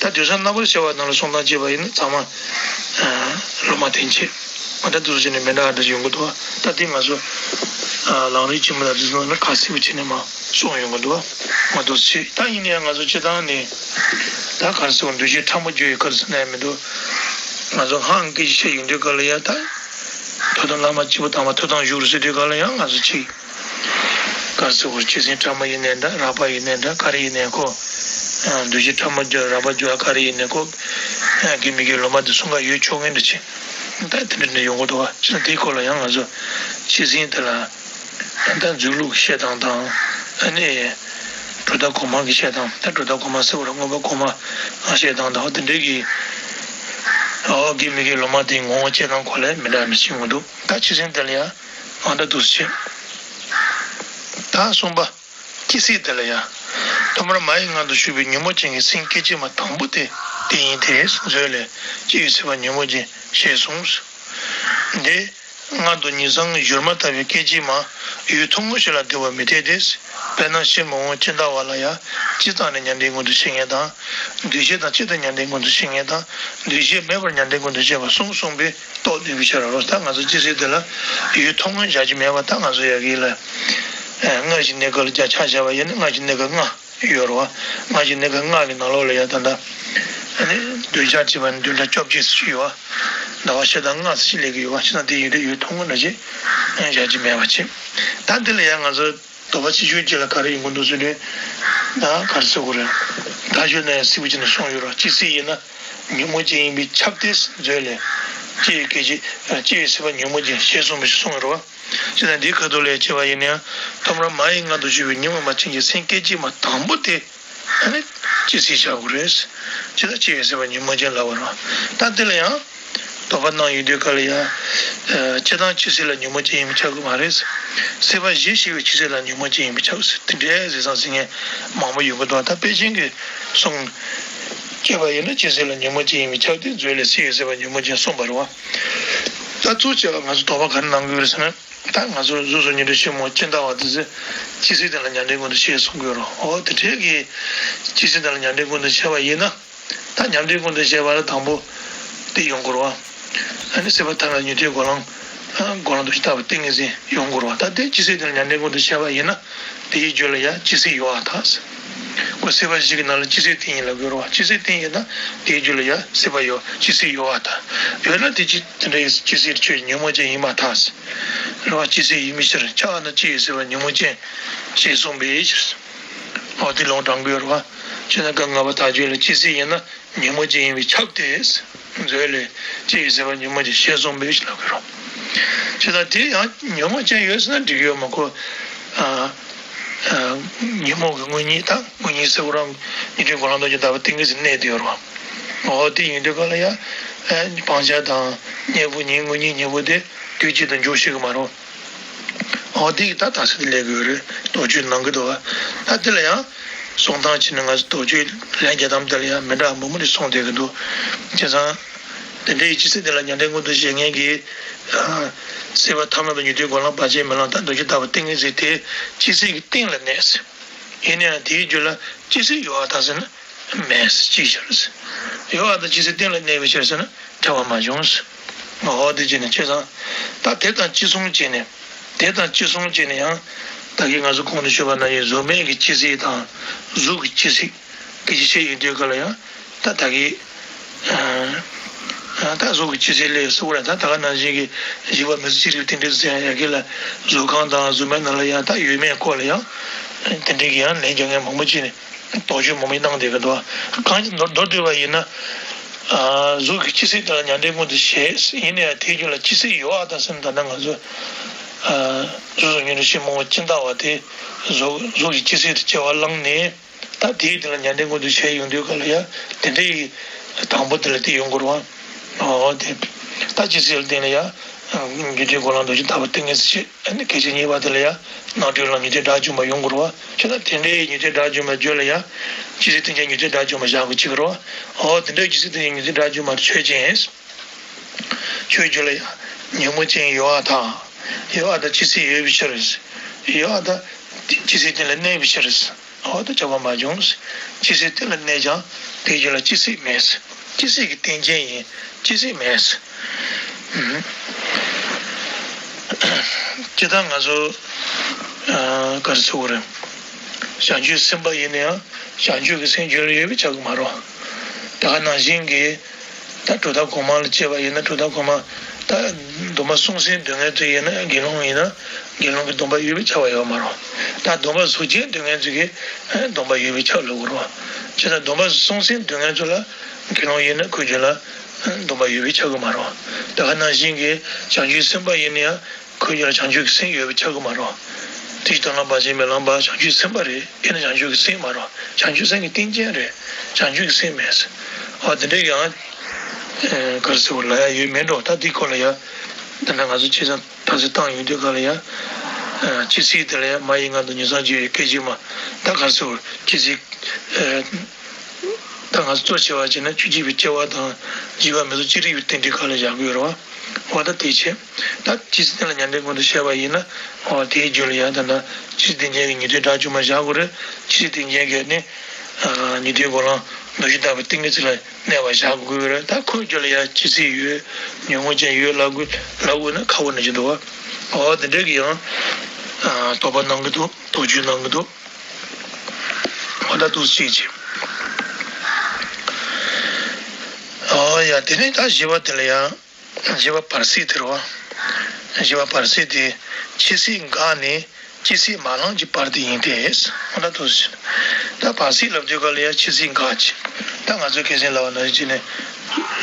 ད་དུས་བཟང་རྣམ་པར་ཤར་བ་ནང་ལ་གསུང་སྟངས་བྱས་པ་ཡིན་ན་ཚང་མ་ལོ་མ་དེ་བྱས། མ་ད་དུས་བྱས་ནས་མི་འདྲ་འདྲ་ཡོང་གི་འདུག་ད་དེ་ང་ཚོ་ལམ་རིམ་ཆེན་མོ་དང་དེ་ཚོ་ནང་ལ་ག་སེ་བུ་བྱས་ནས་མ་གསུངས་ཡོང་གི་འདུག་མ་དུས་བྱས་ད་ཡིན་ན་ཡང་ང་ཚོ་སྤྱིར་བཏང་ནས་ད་ག་རེ་ཟེར་བ་འདུ་བྱེད་ཕྲ་མོ་བརྗོད་པའི་སྐབས་སུ་ནས་མི་འདུག་ང་ཚོ་སྔགས་ཀྱི་སྐད་ཆ་བཤད་ཡོང་དུས་ག་ལ་ཡང་ད་ཐོས་དང་བླ་མ་གཅིག་པུ་དང་པ་ཐོས་དང་བཞུགས་རུ་ཟེར་དུས་ག་ལ་ཡང་ང་ཚོ་གཅིག་ག་རེ་ཟེར་བ་ཆོས་ཚན་ཕྲ་མོ་ཡིན་ནའི་འདྲ་རགས་པ་ཡིན་ནའི་འདྲ་ག་རེ་ཡིན་ནའི་ཁོ་འདུ་བྱེད་ཕྲ་མོ་བརྗོད་རགས་པ་བརྗོད་ག་རེ་ཡིན་ནའི་ཁོ་དགེ་མི་དགེའི་ལོ་མ་དེ་གསུང་ག་ཡོད་ཆོག་མཁན་འདྲ་ཆེ། ད་དེ་འདྲ་འདྲ་ཡོང་གི་འདུག་བ་ཅི་ན་དེའི་སྐོར་ལ་ཡང་ང་ཚོ་ཆོས་ཚན་དེ་ལ་ད་འཛུལ་ལུགས་བཤད་སྟངས་དང་ཨ་ནི་གྲུབ་མཐའ་གོང་མ་གི་བཤད་སྟངས་ད་གྲུབ་མཐའ་གོང་མ་ཟེར་བ་ར་མངོན་པ་གོང་མ་བཤད་སྟངས་དང་དེ་འདྲའི་གི་ཨོ་དགེ་མི་དགེའི་ལོ་མ་དེའི་ངོ་བོ་བཤད་སྟངས་སྐོར་ལ་མི་འདྲ་མི་ཤེས་ཡོང་གི་འདུག་ད་ཆོས་ཚན་དེ་ལ་ཡང་ཨ་འདྲ་འདུག་ཟེར། ད་གསུམ་པ། སྐྱེ་སྲིད་དེ་ལ་ཡང་། ཐོག་མར་མ་ཡི་མངལ་དུ་ཞུགས་པའི་ཉོན་མོངས་ཅན་གྱི་སེམས་སྐད་ཅིག་མ་དང་པོ་དེ་དེ་ཡིན་ཏེ། མཛོད་ལས། སྐྱེ་བའི་སྲིད་པ་ཉོན་མོངས་ཅན་ཞེས་གསུངས། འདི་མངལ་དུ་ཉིང་མཚམས་བཞུར་མ་ལྟ་བུའི་སྐད་ཅིག་མ་ཡུལ་ཐུང་ངུ་ཞིག་ལ་འདུ་བར་མི་འཐད་དེ། དཔེར་ན་ཕྱིར་མི་འོང་ཇི་ལྟ་བ་ལ་ཡང་སྤྱི་བཏང་ནས་མྱང་འདས་མངོན་དུ་བྱེད་མཁན་དང་། འདུས་བྱས་དང་གཅིག་ཏུ་མྱང་འདས་མངོན་དུ་བྱེད་མཁན་དང་། འདུས་བྱས་མེད་པར་མྱང་འདས་མངོན་དུ་བྱེད་པ་གསུམ་གསུངས་པས། རྟོགས་ནུས་པའི་ཕྱིར་རོ། ད་ང་ཚོ་སྐྱེ་སྲིད་དེ་ལ་ཡུལ་ཐུང་ངུ་བཞག་རྒྱུ་མེད་པ་ད་ང་ཚོ་ཡ་གི་ལ་སྔར་གྱི་གནས་སྐབས་ལ་ཀྱང་ཆ་བཞག་པ་ཡིན་ན་སྔར་གྱི་གནས་སྐབས་ལྔ་ཡོད་རེད་བ། སྔར་གྱི་གནས་སྐབས་ལྔ་གི་ནང་ལོགས་ལ་ཡང་ད་ལྟ་ཨ་ནི་འདོད་ཆགས་སྐྱེས་པ་ནི་བདུན་ཕྲག་བཅོ་བརྒྱད་ཙམ་ཞིག་ཡོད་བ། ཟླ་བ་ཕྱེད་དང་ལྔ་ཙམ་ཞིག་སླེབས་ཀྱི་ཡོད་བ། བྱས་ཙང་དེ་ཡིན་དུས་ཡུལ་ཐུང་ངུ་འདྲ་ཞིག་བཞག་རྒྱུ་མེད་པ་བྱས། ད་འདི་ལ་ཡང་ང་ཚོ་དོགས་པ་ཆེ་ཤོས་གཅིག་ལ་ག་རེ་ཡོང་གི་འདུག་ཟེར་དུས། ད་ག་རེ་ཟེར་དགོས་རེད། ད་ཞོལ་ན་ཡང་སྲིད་པ་ཅིག་ནས་གསུངས་ཡོད་རེད། སྐྱེ་སྲིད་ཡིན་ན། ཉོན་མོངས་ཅན་ཡིན་པས་ཁྱབ་སྟེ། མཛོད་ལས། སྐྱེ་བའི་སྐད་ཅིག་སྐྱེ་བའི་སྲིད་པ་ཉོན་མོངས་ཅན་ཞེས་གསུངས་པ་ཞིག་གསུངས་ཡོད་རེད་བ། ཅེ་ན་འདིའི་ཁ་ཐུག་ལས་བྱས་པ་ཡིན་ན་ཡང་། ཐོག་མར་མ་ཡི་མངལ་དུ་ཞུགས་པའི་ཉོན་མོངས་པ་ཅན་གྱི་སེམས་སྐད་ཅིག་མ་དང་པོ་དེ་ཨ་ནི་སྐྱེ་སྲིད་བྱ་དགོས་རེད། ཅི་ལྟར་སྐྱེ་བའི་སྲིད་པ་ཉོན་མོངས་ཅན་ལབ་པ་རེད་བ། ད་དེ་ལ་ཡང་དོགས་པ་གནང་ཡོང་དུས་ག་ལ་ཡང་། སྐྱེ་དང་སྐྱེ་སྲིད་ལ་ཉོན་མོངས་ཅན་ཡིན་པས་ཁྱབ་ཀྱི་མ་རེད། སྲིད་པ་གཞི་ཞེས་པའི་སྐྱེ་སྲིད་ལ་ཉོན་མོངས་ཅན་ཡིན་པས་ཁྱབ་ཟེར་དེ་འདྲའི་ཟེར་སྟངས་ཟེར་མཁན་མང་པོ་ཡོང་གི་འདུག་ད་དཔེ་ཅན་གྱི་གསུང་བྱས་པ་ཡིན་ན་སྐྱེ་སྲིད་ལ་ཉོན་མོངས་ཅན་ཡིན་པས་ཁྱབ་སྟེ། མཛོད་ལས་སྐྱེ་བའི་སྲིད་པ་ཉོན་མོངས་ཅན་གསུངས་པ་རེད་བ། ད་གཙོ་ཆེ་བ་ང་ཚོ་དོགས་པ་ག་རེ་གནང་གི་ཡོད་རེད་ཟེར་ན། ད་ང་ཚོ་གཟུགས་སོགས་ཉིད་དུ་ཆེན་མོ་ཅི་འདྲ་བ་དེ་ཚོ་སྐྱེ་སྲིད་དེ་ལ་མྱང་འདས་མངོན་དུ་བྱེད་གསུང་གི་ཡོད་རེད། འོ་དེ་འདྲའི་གི་སྐྱེ་སྲིད་དེ་ལ་མྱང་འདས་མངོན་དུ་བྱེད་པ་ཡིན་ན། ད་མྱང་འདས་མངོན་དུ་བྱེད་པ་ལ་དང་པོ་དེ་ཡོང་དགོས་རེད་བ། ཨ་ནི་སྲིད་པ་ཐ་མ་ཉན་ཐོས་སྒོམ་ལམ། སྒོམ་ལམ་རྡོ་རྗེ་ལྟ་བུ་ཏིང་ངེ་འཛིན་ཡོང་དགོས་རེད་བ། ད་དེ་སྐྱེ་སྲིད་དེ་ལ་མྱང་འདས་མངོན་དུ་བྱེད་པ་ཡིན་ན། དེའི་རྒྱུད་ལ་ཡང་སྐྱེ་སྲིད་ཡོད་པར་ཐལ། ཁོ་སྲིད་པ་བཞི་གི་ནང་ལ་སྐྱེ་སྲིད་བསྟན་ཡིན་ལབ་དགོས་རེད་བ། སྐྱེ་སྲིད་བསྟན་ཡིན་ན་དེའི་རྒྱུད་ལ་ཡང་སྲིད་པ་ཡོད། སྐྱེ་སྲིད་ཡོད་པར་ཐལ། ཡོད་ན་དེ་ཅི་དེ་འདྲ་ཡི་སྐྱེ་སྲིད་ཆོས་ཉོན་མོངས་ཅན་ཡིན་པར་ཐལ། རེད་བ། སྐྱེ་སྲིད་ཡིན་མིན་ཕྱིར། ཆགས་པ་ན་སྐྱེ་བའི་སྲིད་པ་ཉོན་མོངས་ཅན་ཞེས་གསུངས་པའི་ཕྱིར། འོ་དེ་ལུང་དྲངས་དགོས་རེད་བ། ཅེ་ན་སྐབས་ལྔ་པ་དག་རྒྱུད་ལ་སྐྱེ་སྲིད་ཡིན་ན། ཉོན་མོངས་ཅན་ཡིན་པས་ཁྱབ་སྟེ། མཛོད་ལས། སྐྱེ་བའི་སྲིད་པ་ཉོན་མོངས་ཅན་ཞེས་གསུངས་པའི་ཕྱིར་ལབ་དགོས་རེད། བྱས་ཙང་དེ་ཡང་ཉོན་མོངས་ཅན་ཡོད་ཟེར་ན་འགྲིག་གི་ཡོད་མ་གོ། ཨ། ཨ། ཉོན་མོངས་ཀྱི་དངོས་གཉེན་དང་དངོས་གཉེན་ཟེར་བ་རང་ཉན་ཐོས་སྒོམ་ལམ་རྡོ་རྗེ་ལྟ་བུ་ཏིང་ངེ་འཛིན་གནས་དེ་ཡོད་རེད་བ། འོ་དེ་ཡིན་དུས་ག་ལ་ཡང་། ཨ། སྤང་བྱ་དང་གཉེན་པོ་གཉིས་དངོས་གཉེན་གཉེན་པོ་དེ་དུས་གཅིག་ཏུ་འཇོག་ཤེས་ཀྱི་མ་རེད། འོ་དེ་ཡི་ད་ད་སེ་དེ་ལས་དགོས་རེད། དོགས་གཅོད་གནང་གི་འདུག་བ། ད་དེ་ལ་ཡང་གསུང་སྟངས་ཕྱིན་ན་ང་ཚོ་དོགས་གཅོད་ལན་རྒྱག་སྟངས་དེ་ལ་ཡང་མི་འདྲ་མང་པོ་ནས་གསུངས་བསྡད་ཀྱི་འདུག་བྱས་ཙང་། དེ་འདྲའི་སྐྱེ་སྲིད་དེ་ལ་མྱང་འདས་མངོན་དུ་བྱེད་མཁན་གྱི། ཨ། སྲིད་པ་ཐ་མ་དང་ཉན་ཐོས་སྒོམ་ལམ་བར་ཆད་མེད་ལམ་དང་རྡོ་རྗེ་ལྟ་བུ་ཏིང་ངེ་འཛིན་དེ་སྐྱེ་སྲིད་ཀྱི་སྟེང་ལ་གནས། ཡིན་ན་ཡང་དེའི་རྒྱུད་ལ་སྐྱེ་སྲིད་ཡོད་པར་ཐལ་ཟེར་ན། མེད་ཅེས་བྱ། ཡོད་པ་དང་སྐྱེ་སྲིད་སྟེང་ལ་གནས་པའི་ཕྱིར་ཟེར་ན་འབྲེལ་བ་མ་བྱུང་། འོ་དེ་བྱས་ནས་བྱས་ཙང་། ད་དེ་དང་ཅི་གསུངས་བྱས་ནས། དེ་དང་ཅི་གསུངས་བྱས་ནས་ཡང་། ད་གིན་ང་ཚོ་གོང་དུ་ཞུས་པ་ནང་བཞིན་གཟུགས་མེད་ཀྱི་སྐྱེ་སྲིད་དང་། གཟུགས་ཀྱི་སྐྱེ་སྲིད་ཀྱི་ཅི་བྱས་ཡིན་དུས་ག་ལ་ཡང་། ད་ད་གིན། ཨ། ད་གཟུགས་ཀྱི་སྐྱེ་སྲིད་ལས་སུ་བར་ད་ད་ག་ནང་བཞིན་གྱི་བཞི་པ་མི་ཚེ་གཅིག་རིག་དེ་འདྲ་ཟེར་ཡང་ཡ་གི་ལ་གཟུགས་ཁམས་དང་གཟུགས་མེད་ནང་ལ་ཡང་ད་ཡོད་མེད་སྐོར་ལ་ཡང་དེ་འདྲ་གི་ཡང་ལན་རྒྱག་མཁན་མང་པོ་ཅིག་ནས་དོགས་གཅོད་མང་པོ་གནང་བསྡད་ཀྱི་འདུག་གང་ཅི་མདོར་མདོར་བསྡུས་པ་ཡིན་ན། ཨ། གཟུགས་ཀྱི་སྐྱེ་སྲིད་དེ་ལ་མྱང་འདས་མངོན་དུ་བྱེད་ཡིན་ན་ཡང་དེའི་རྒྱུད་ལ་སྐྱེ་སྲིད་ཡོད་པར་ཐལ་ཟེར་ན་ད་ནི་ང་ཚོ། གཟུགས་སོགས་ཉོན་སྒྲིབ་ཕྱིར་མི་འོང་བ་ཅི་འདྲ་བ་དེ་གཟུགས་གཟུགས་ཀྱི་ཅི་སྲིད་དུ་སྐྱེ་བ་བླངས་ནས། ད་དེའི་དེ་ལ་ཉམས་ལྡན་མངོན་དུ་བྱས་ཡོང་དུས་ག་ལ་ཡ་དེ་འདྲའི་དང་པོ་དེ་ལ་དེ་ཡོང་དགོས་རེད་བ། ཨོ་དེ། ད་ཅི་སྲིད་ལ་བརྟེན་ནས་ཡ། རྒྱུ་མཐའི་འགོག་ལམ་འདོད་ཆགས་དག་པའི་ཏིང་ངེ་འཛིན་བྱེད། ཨ་ནི་སྐད་ཅིག་གཉིས་པ་དེ་ལ་ཡ། རྣམ་གྲོལ་ལམ་ཉན་ཐོས་དགྲ་བཅོམ་པ་ཡོང་དགོས་རེད་བ། བྱས་ན་དེ་འདྲའི་ཉན་ཐོས་དགྲ་བཅོམ་པ་རྒྱུད་ལ་ཡ། ཅི་སྲིད་རྟེན་ཅན་ཉན་ཐོས་དགྲ་བཅོམ་པ་བཞག་དགོས་ཅིག་རེད་བ། ཨོ་དེ་འདྲའི་ཅི་སྲིད་རྟེན་ཅན་ཉན་ཐོས་དགྲ་བཅོམ་པ་ཆོས་ཅན། ཆོས་རྒྱུད་ལ་ཡང་ཉོན་མོངས་ཅན་ཡོད་པར་ཐལ། ཡོད་པར་ཐལ། ཇི་སྲིད་ཡོད་པའི་ཕྱིར། ཡོད་པར་ཐལ། ཇི་སྲིད་དེ་ལ་གནས་པའི་ཕྱིར། འོ་ད་ཁྱབ་པ་མ་བྱུང་། ཇི་སྲིད་དེ་ལ་གནས་ཀྱང་དེའི་རྒྱུད་ལ་ཇི་སྲིད་མེད། ཇི་སྲིད་ཀྱི་རྟེན་ཅན་ཡིན། ཇི་སྲིད་མེད། ཨུམ། ཇི་ལྟར་ང་ཚོ་ཨ་ག་རེ་ཟེར་དགོས་རེད། བྱང་ཆུབ་སེམས་དཔའ་ཡིན་ན་ཡང་བྱང་ཆུབ་ཀྱི་སེམས་རྒྱུད་ལ་ཡོད་པས་ཁྱབ་ཀྱི་མ་རེད། དེ་ག་ནང་བཞིན་གྱི། ད་གྲུབ་མཐའ་གོང་མ་ལ་བྱས་པ་ཡིན་ན། གྲུབ་མཐའ་གོང་མ། ད་སྡོམ་པ་སྲུང་སའི་སྡུག་བསྔལ་དུ་ཡིན་ན། དགེ་སློང་ཡིན་ན་དགེ་སློང་གི་སྡོམ་པ་ཡོད་པས་ཁྱབ་པ་ཡོད་མ་རེད། ད་སྡོམ་པ་ཟུར་བཅད་སྡུག་བསྔལ་ཚོ་གི་སྡོམ་པ་ཡོད་པས་ཁྱབ་ལབ་དགོས་རེད། བྱས་ཙང་སྡོམ་པ་སྲུང་སའི་སྡུག་བསྔལ་ཚོ་ལ་དགེ་སློང་ཡིན་ན་ཁོའི་རྒྱུད་ལ་སྡོམ་པ་ཡོད་པས་ཁྱབ་ཀྱི་མ་རེད། དེ་ག་ནང་བཞིན་གྱི་བྱང་ཆུབ་སེམས་དཔའ་ཡིན་ན་ཡང་། ཁོའི་རྒྱུད་ལ་བྱང་ཆུབ་ཀྱི་སེམས་ཡོད་པས་ཁྱབ་ཀྱི་མ་རེད། དེ་ཕྱིར་དོན་ལ་བར་ཆད་མི་ལངས་པ་བྱང་ཆུབ་སེམས་དཔའ་རེད། ཡིན་ན་བྱང་ཆུབ་ཀྱི་སེམས་མ་རེད། བྱང་ཆུབ་སེམས་ཀྱི་རྟེན་ཅན་རེད། བྱང་ཆུབ་ཀྱི་སེམས་མེད། ཨ་དེ་འདྲའི་ཡང་། ཨེ་ག་རེ་ཟེར་དགོས་ལབ་ཡ་ཡོད་མེད་འགྲོ། ད་འདི་སྐོར་ལ་ཡ། ད་ནང་ང་ཚོ་བྱས་ཙང་ད་གཟོད་བཏང་ཡོང་དུས་ག་ལ་ཡ། ཨ་ཇི་སྲིད་དེ་ལ་ཡ། མ་ཡི་མངལ་དུ་ཉིང་མཚམས་སྦྱར་བའི་སྐད་ཅིག་མ། ད་ག་རེ་ཟེར་དགོས། ཇི་སྲིད། ཨེ། ད་ང་ཚོ་གཙོ་ཆེ་བ་བྱས་ན་བཅུ་གཅིག་པའི་སྐྱེ་བ་དང་བཞི་པ་མི་གཟུགས་ཅི་རིགས་པའི་རྟེན་འབྲེལ་གང་ལ་བཞག་དགོས་རེད་བ། འོ་ད་དེ་བྱས། ད་ཇི་སྲིད་དེ་ལ་ཉམས་ལྡན་མངོན་དུ་བྱས་པ་ཡིན་ན། འོ་དེའི་རྒྱུད་ལ་ཡང་ད་ལྟ་ཇི་སྲིད་རྟེན་ཅན་གྱི་ཉན་ཐོས་དགྲ་བཅོམ་པ་བཞག་དགོས་རེད། ཇི་སྲིད་རྟེན་ཅན་གྱི་ནི། ཨ་ཉན་ཐོས་འགོག་ལམ་འདོད་ཆགས་དག་པའི་ཏིང་ངེ་འཛིན་ལ་གནས་པ་བཞག་དགོས་རེད། ད་ཁོའི་རྒྱུད་ལ་ཡང་ཇི་སྲིད་ཡོད། ཉོན་མོངས་ཅན་ཡོད་ལབ་དགོས་ལབ་དགོས་ན་ཁག་པོ་ནང་བཞིན་འདུག་བ། འོ་དེ་འདྲ་གི་ཡང་། ཨ་དོགས་པ་གནང་གི་འདུག་དོགས་གཅོད་གནང་གི་འདུག་འོ་ད་འདུག་སེ་བྱས། ཨོ་ཡ། དེ་ནས་ད་བཞི་པ་དེ་ལ་ཡང་། བཞི་པ་བར་སྲིད་དེ་རེད་བ། བཞི་པ་བར་སྲིད་དེ་ཇི་སྲིད་འགགས་ནས་ཇི་སྲིད་མ་ལངས་ཀྱི་བར་དུ་ཡིན་ཏེ། འོ་ད་འདུག་སེ་བྱས། ད་བར་སྲིད་ལབ་དུས་ག་ལ་ཡང་ཇི་སྲིད་འགགས་ཀྱི། ད་ང་ཚོས་སྐད་ཆ་ལབ་པ་ནང་བཞིན་བྱས་ནས་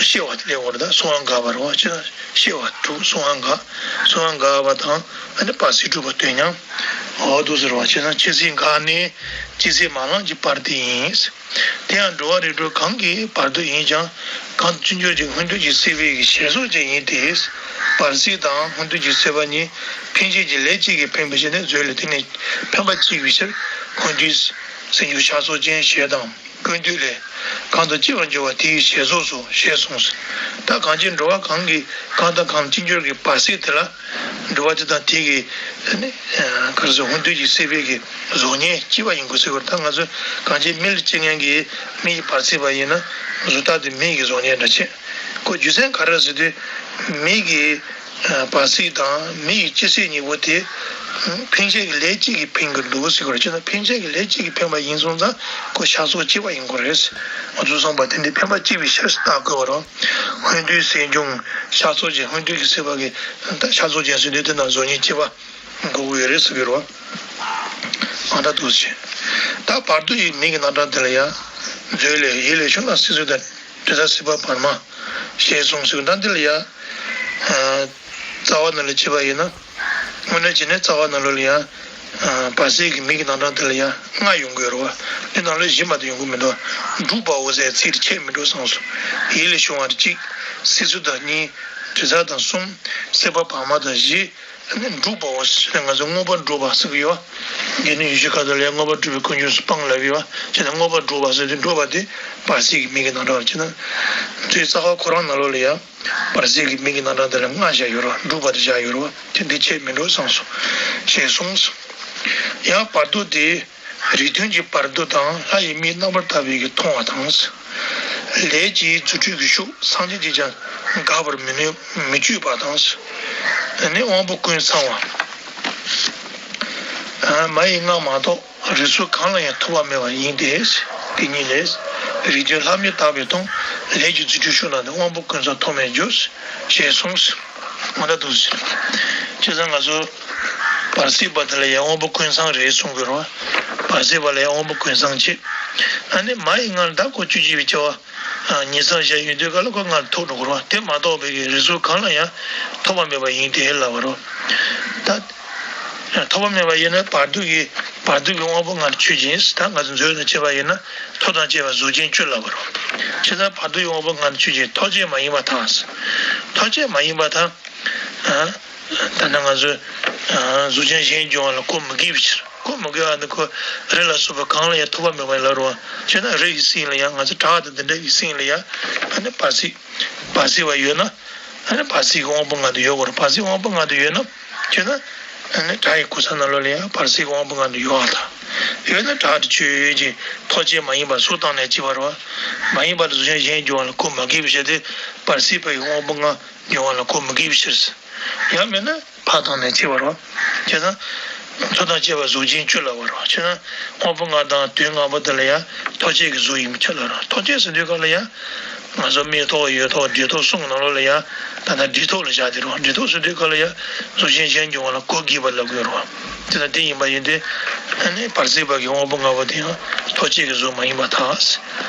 སྐྱེ་བ་སླེབས་ཡོང་བ་རེད། ད་གསུམ་པ་འགགས་པ་རེད་བ། ཅི་ན་སྐྱེ་བ་དྲུག་གསུམ་པ་འགགས། གསུམ་པ་འགགས་པ་དང་། ཨ་ནི་བར་སྲིད་དྲུག་པ་དོན་མཉམ། འོ་འདུག་ཟེར་བ་བྱས་ན་ཇི་སྲིད་འགགས་ནས་ཇི་སྲིད་མ་ལངས་ཀྱི་བར་དུ་ཡིན། དེ་ཡང་འགྲོ་བ་རིགས་དྲུག་གང་གི་བར་དུ་ཡིན་ཀྱང་། གང་དུ་ཅི་འབྱོར་གྱི་སྔོན་དུས་ཀྱི་སྲིད་པའི་ཞེས་སོགས་ཀྱང་ཡིན་ཏེ། བར་སྲིད་དང་སྔོན་དུས་ཀྱི་སྲིད་པ་གཉིས་ཕན་ཆད་ཀྱི་ལས་གཅིག་གིས་འཕེན་པའི་ཕྱིར་ཏེ། མཛོད་ལས་དེ་ནི་འཕེན་པ་གཅིག་པའི་ཕྱིར་སྔོན་དུས་སྲིད་འབྱོར་ཆགས་སོགས་ཅན་ཞེས་དང་། ཀུན་བཏུས་ལས། གང་དང་ཅི་བར་འབྱོར་བ་དེའི་ཞེས་སོགས་སོ་ཞེས་གསུངས། ད་གང་ཅི་འགྲོ་བ་གང་གི་གང་དང་གང་ཅི་འབྱོར་གྱི་བར་སྲིད་དེ་ལ། འགྲོ་བ་དེ་དང་དེ་གི་ནི་ག་རེ་ཟེར། སྔོན་དུས་ཀྱི་སྲིད་པའི་གི་གཟུགས་བརྙན་སྐྱེས་པ་ཡིན་དགོས་ཟེར་བ་རེད། ད་ང་ཚོས་གང་ཅི་མི་ལ་སྐྱེ་མཁན་གྱི་མི་ཡི་བར་སྲིད་པ་ཡིན་ན་གཟུགས་རྟགས་དེ་མི་ཡི་གི་གཟུགས་བརྙན་འདྲ་བྱས། ཁོ་རྒྱུ་མཚན་ག་རེ་ཟེར་དུས་མི་གི་བར་སྲིད་དང་མི་ཡི་སྤྱི་སྲིད་གཉིས་པོ་དེ་ཕན་ཆད་ཀྱི་ལས་གཅིག་གིས་འཕེན་གྱི་འདུག་ཟེར་དགོས་རེད། ཅི་ན་ཕན་ཆད་ཀྱི་ལས་གཅིག་གིས་འཕེན་པ་ཡིན་སོང་ཙང་ཁོ་ཤ་ཚུགས་གཅིག་པ་ཡིན་དགོས་རེད། ང་ཚོས་གསུངས་པ་དེ་འདི་འཕེན་པ་གཅིག་པའི་ཕྱིར་བརྟག་དགོས་པ་རེད། སྔོན་དུས་སྲིད་འབྱུང་ཤ་ཚུགས་ཀྱི་སྔོན་དུས་ཀྱི་སྲིད་པ་གི་ད་ཤ་ཚུགས་ཀྱི་སྲིད་དུས་དེ་ན་གཟུགས་བརྙན་གཅིག་པ་དགོས་ཀྱི་ཡོད་རེད་ཟེར་གྱི་རེད། ཨ་ད་འདུག་སེ་བྱས། ད་བར་དོ་ཡི་མིང་གི་རྣམ་གྲངས་དེ་ལ་ཡང་མཛོད་ལས། ཡིད་ལས་བྱུང་ན་སྲིད་ཚོད་དང་། དྲི་ཟ་སྲིད་པ་བར་མ་ཞེས་གསུངས་ཟེར། ད་འདི་ལ་ཡང་རྩ་བ་ནང་ལ་བྱས་པ་ཡིན་ན། དངོས་གནས་བྱས་ན་རྩ་བ་ནང་ལོགས་ལ་ཡང་བར་སྲིད་ཀྱི་མིང་གི་རྣམ་གྲངས་དེ་ལ་ཡང་ལྔ་ཡོང་གི་ཡོད་རེད་བ། འདི་ནང་ལོགས་བཞི་མ་གཏོགས་ཡོང་གི་མི་འདུག་འབྲུག་པའོ་ཟེར་ཚིག་དེ་ཁྱད་མི་འགྲོ་བསམ་སོང་། ཡིད་ལས་བྱུང་བ་གཅིག་སྲིད་ཚོད་དང་གཉིས། དྲི་ཟ་དང་གསུམ། སྲིད་པ་བར་མ་དང་བཞི། འབྲུག་པའོ་ཟེར་ན་ང་ཚོ་མངོན་པར་འབྲུག་པ་ཟེར་གྱི་ཡོད་བ། དགེ་འདུན་ཡེ་ཤེས་ཁ་ཐོག་ལ་མངོན་པར་འབྲུག་པའི་སྐུ་མཆོག་སྤངས་ལབ་ཡོད་བ། བྱས་ན་མངོན་པར་འབྲུག་པ་ཟེར་དུས་འབྲུག་པ་དེ་བར་སྲིད་ཀྱི་མིང་གི་རྣམ་གྲངས་རེད། བྱས་ན་དེ་རྩ་བ་ཁོ་རང་ནང་ལོགས་ལ་ཡང་བར་སྲིད་ཀྱི་མིང་གི་རྣམ་གྲངས་དེ་ལ་ལྔ་བཞག་ཡོད་རེད་བ། འབྲུག་པ་དེ་བཞག་ཡོད་རེད་བ། དེ་འདི་ཁྱད་མི་འགྲོ་བསམ་སོང་། ཞེས་གསུངས། ཡང་བར་དོ་དེ། རིགས་མཐུན་གྱི་བར་དོ་དང་། ལྷ་ཡིས་མིག་རྣམ་པར་ལྟ་བའི་གི་མཐོང་བ་དང་། ལས་ཀྱི་རྫུ་འཕྲུལ་གྱི་ཤུགས་སངས་རྒྱས་ཀྱིས་ཀྱང་འགག་པར་མི་ནུས་མི་བཅུག་པ་དང་། ནི་དབང་པོ་ཀུན་ཚང་བ། མ་ཡི་མངལ་མ་གཏོགས་རིགས་ཚོགས་གང་ལ་ཡང་ཐུག་པ་མེད་པ་ཡིན་ཏེ། དེ་ཉིད་ལས། རིགས་མཐུན་ལྷ་མིག་ལྟ་བའི་མཐོང་། ལས་ཀྱི་རྫུ་འཕྲུལ་ཤུགས་ལ་ནི། དབང་པོ་ཀུན་ཚང་ཐོགས་མེད་འགྱུར། ཞེས་གསུངས། འོ་ན་འདུག་ཟེར། བྱས་ཙང་ང་ཚོ་བར་སྲིད་པ་དེ་ལ་ཡང་དབང་པོ་ཀུན་ཚང་རེད་གསུང་དགོས་རེད་བ། བར་སྲིད་པ་ལ་ཡང་དབང་པོ་ཀུན་ཚང་བྱེད། ཨ་ནི་མ་ཡི་མངལ་ད་ཁོ་བཅུ་གཅིག་པའི་སྐྱེ་བ་ ཉིས་ཚང་བཞག་ཡོང་དུས་ག་ལ་ཁོ་ལྔ་ཐོབ་འགྲོ་གི་རེད་བ། དེ་མ་གཏོགས་པའི་གི་རིགས་ཚོགས་གང་ལ་ཡང་ཐོབ་པ་མེད་པ་ཡིན་ཏེ་ལབ་པ་རེད། ད་ཐོབ་པ་མེད་པ་ཡིན་ན་བར་དོ་གི་བར་དོ་གི་དབང་པོ་ལྔ་ཆོས་ཅན། ད་ང་ཚོ་མཛོད་དང་བཅས་པ་ཡིན་ན་ཐོབ་དང་བཅས་པ་གཟུགས་ཅན་བཅུ་ལབ་པ་རེད། བྱས་ཙང་བར་དོ་གི་དབང་པོ་ལྔ་ཆོས་ཅན་ཐོབ་བྱེད་མ་ཡིན་པར་ཐལ། ཐོབ་བྱེད་མ་ཡིན་པར་ཐལ། ད་ནི་ང་ཚོས་གཟུགས་ཅན་གཞན་འབྱུང་བ་ལ་གོ་མི་དགོས་པའི་ཕྱིར། གོ་མི་དགོས་པ་ནི་ཁོ་རི་ལ་སོགས་པ་གང་ལ་ཡང་ཐོབ་པ་མེད་པ་ལ་རུང་བ། བྱས་ན་རི་ཡི་སྟེང་ལ་ཡང་ང་ཚོ་བྲག་དང་དེ་འདྲ་གི་སྟེང་ལ་ཡང་ཨ་ནི་བར་སྲིད་བར་སྲིད་པ་ཡོད་ན་ཨ་ནི་བར་སྲིད་ཀྱི་དབང་པོ་ལྔ་དེ་ཡོད་དགོས་རེད། བར་སྲིད་དབང་པོ་ལྔ་དེ་ཡོད་ན་བྱས་ན་ཨ་ནི་བྲག་གི་གུར་ས་ནང་ལོགས་ལ་ཡང་བར་སྲིད་ཀྱི་དབང་པོ་ལྔ་དེ་ཡོད་པ་དང་། ཡོད་ན་བྲག་དེ་ཆོས་ཅན་ཐོབ་བྱེད་མ་ཡིན་པ་སུ་བཏང་ནས་བྱས་པ་རེད་བ། མ་ཡིན་པ་ལ་གཟུགས་ཅན་གཞན་འབྱུང་བ་ལ་གོ་མ་དགོས་པའི་ཕྱིར་ཏེ། བར་སྲིད་པ་ཡི་དབང་པོ་ལྔ་འབྱུང་བ་ལ་གོ་མི་དགོས་པའི་ཕྱིར། ཡང་མིན་ན་ཕར་བཏང་ནས་བྱས་པ་རེད། བྱས་ཙང་ཐོབ་དང་བཅས་པ་གཟུགས་ཅན་བཅུ་ལབ་པ་རེད། བྱས་ཙང་དབང་པོ་ལྔ་དང་དོན་ལྔ་པོ་དེ་ལ་ཡང་ཐོབ་བྱེད་ཀྱི་གཟུགས་ཡིན་པའི་ཕྱིར་ལབ་རེད། ཐོབ་བྱེད་ཟེར་དུས་སྐབས་ལ་ཡང་ང་ཚོ་མིག་ཐོབ་ཡིད་ཐོབ་དྲི་ཐོབ་གསུམ་གྱི་ནང་ལོགས་ལ་ཡང་ད་ལྟ་དྲི་ཐོབ་ལ་བཞག་དེ་རེད། དྲི་ཐོབ་ཟེར་དུས་སྐབས་ལ་ཡང་གཟུགས་ཅན་གཞན་འབྱུང་བ་ལ་གོ་དགོས་པ་ལབ་དགོས་རེད། དེ་ལ་དེ་ཡིན་པ་ཡིན་ཏེ། ཨ་ནི་བར་སྲིད་པ་གི་དབང་པོ་ལྔ་པོ་དེ་ཡང་ཐོབ་བྱེད་ཀྱི་གཟུགས་མ་ཡིན་པར་ཐལ།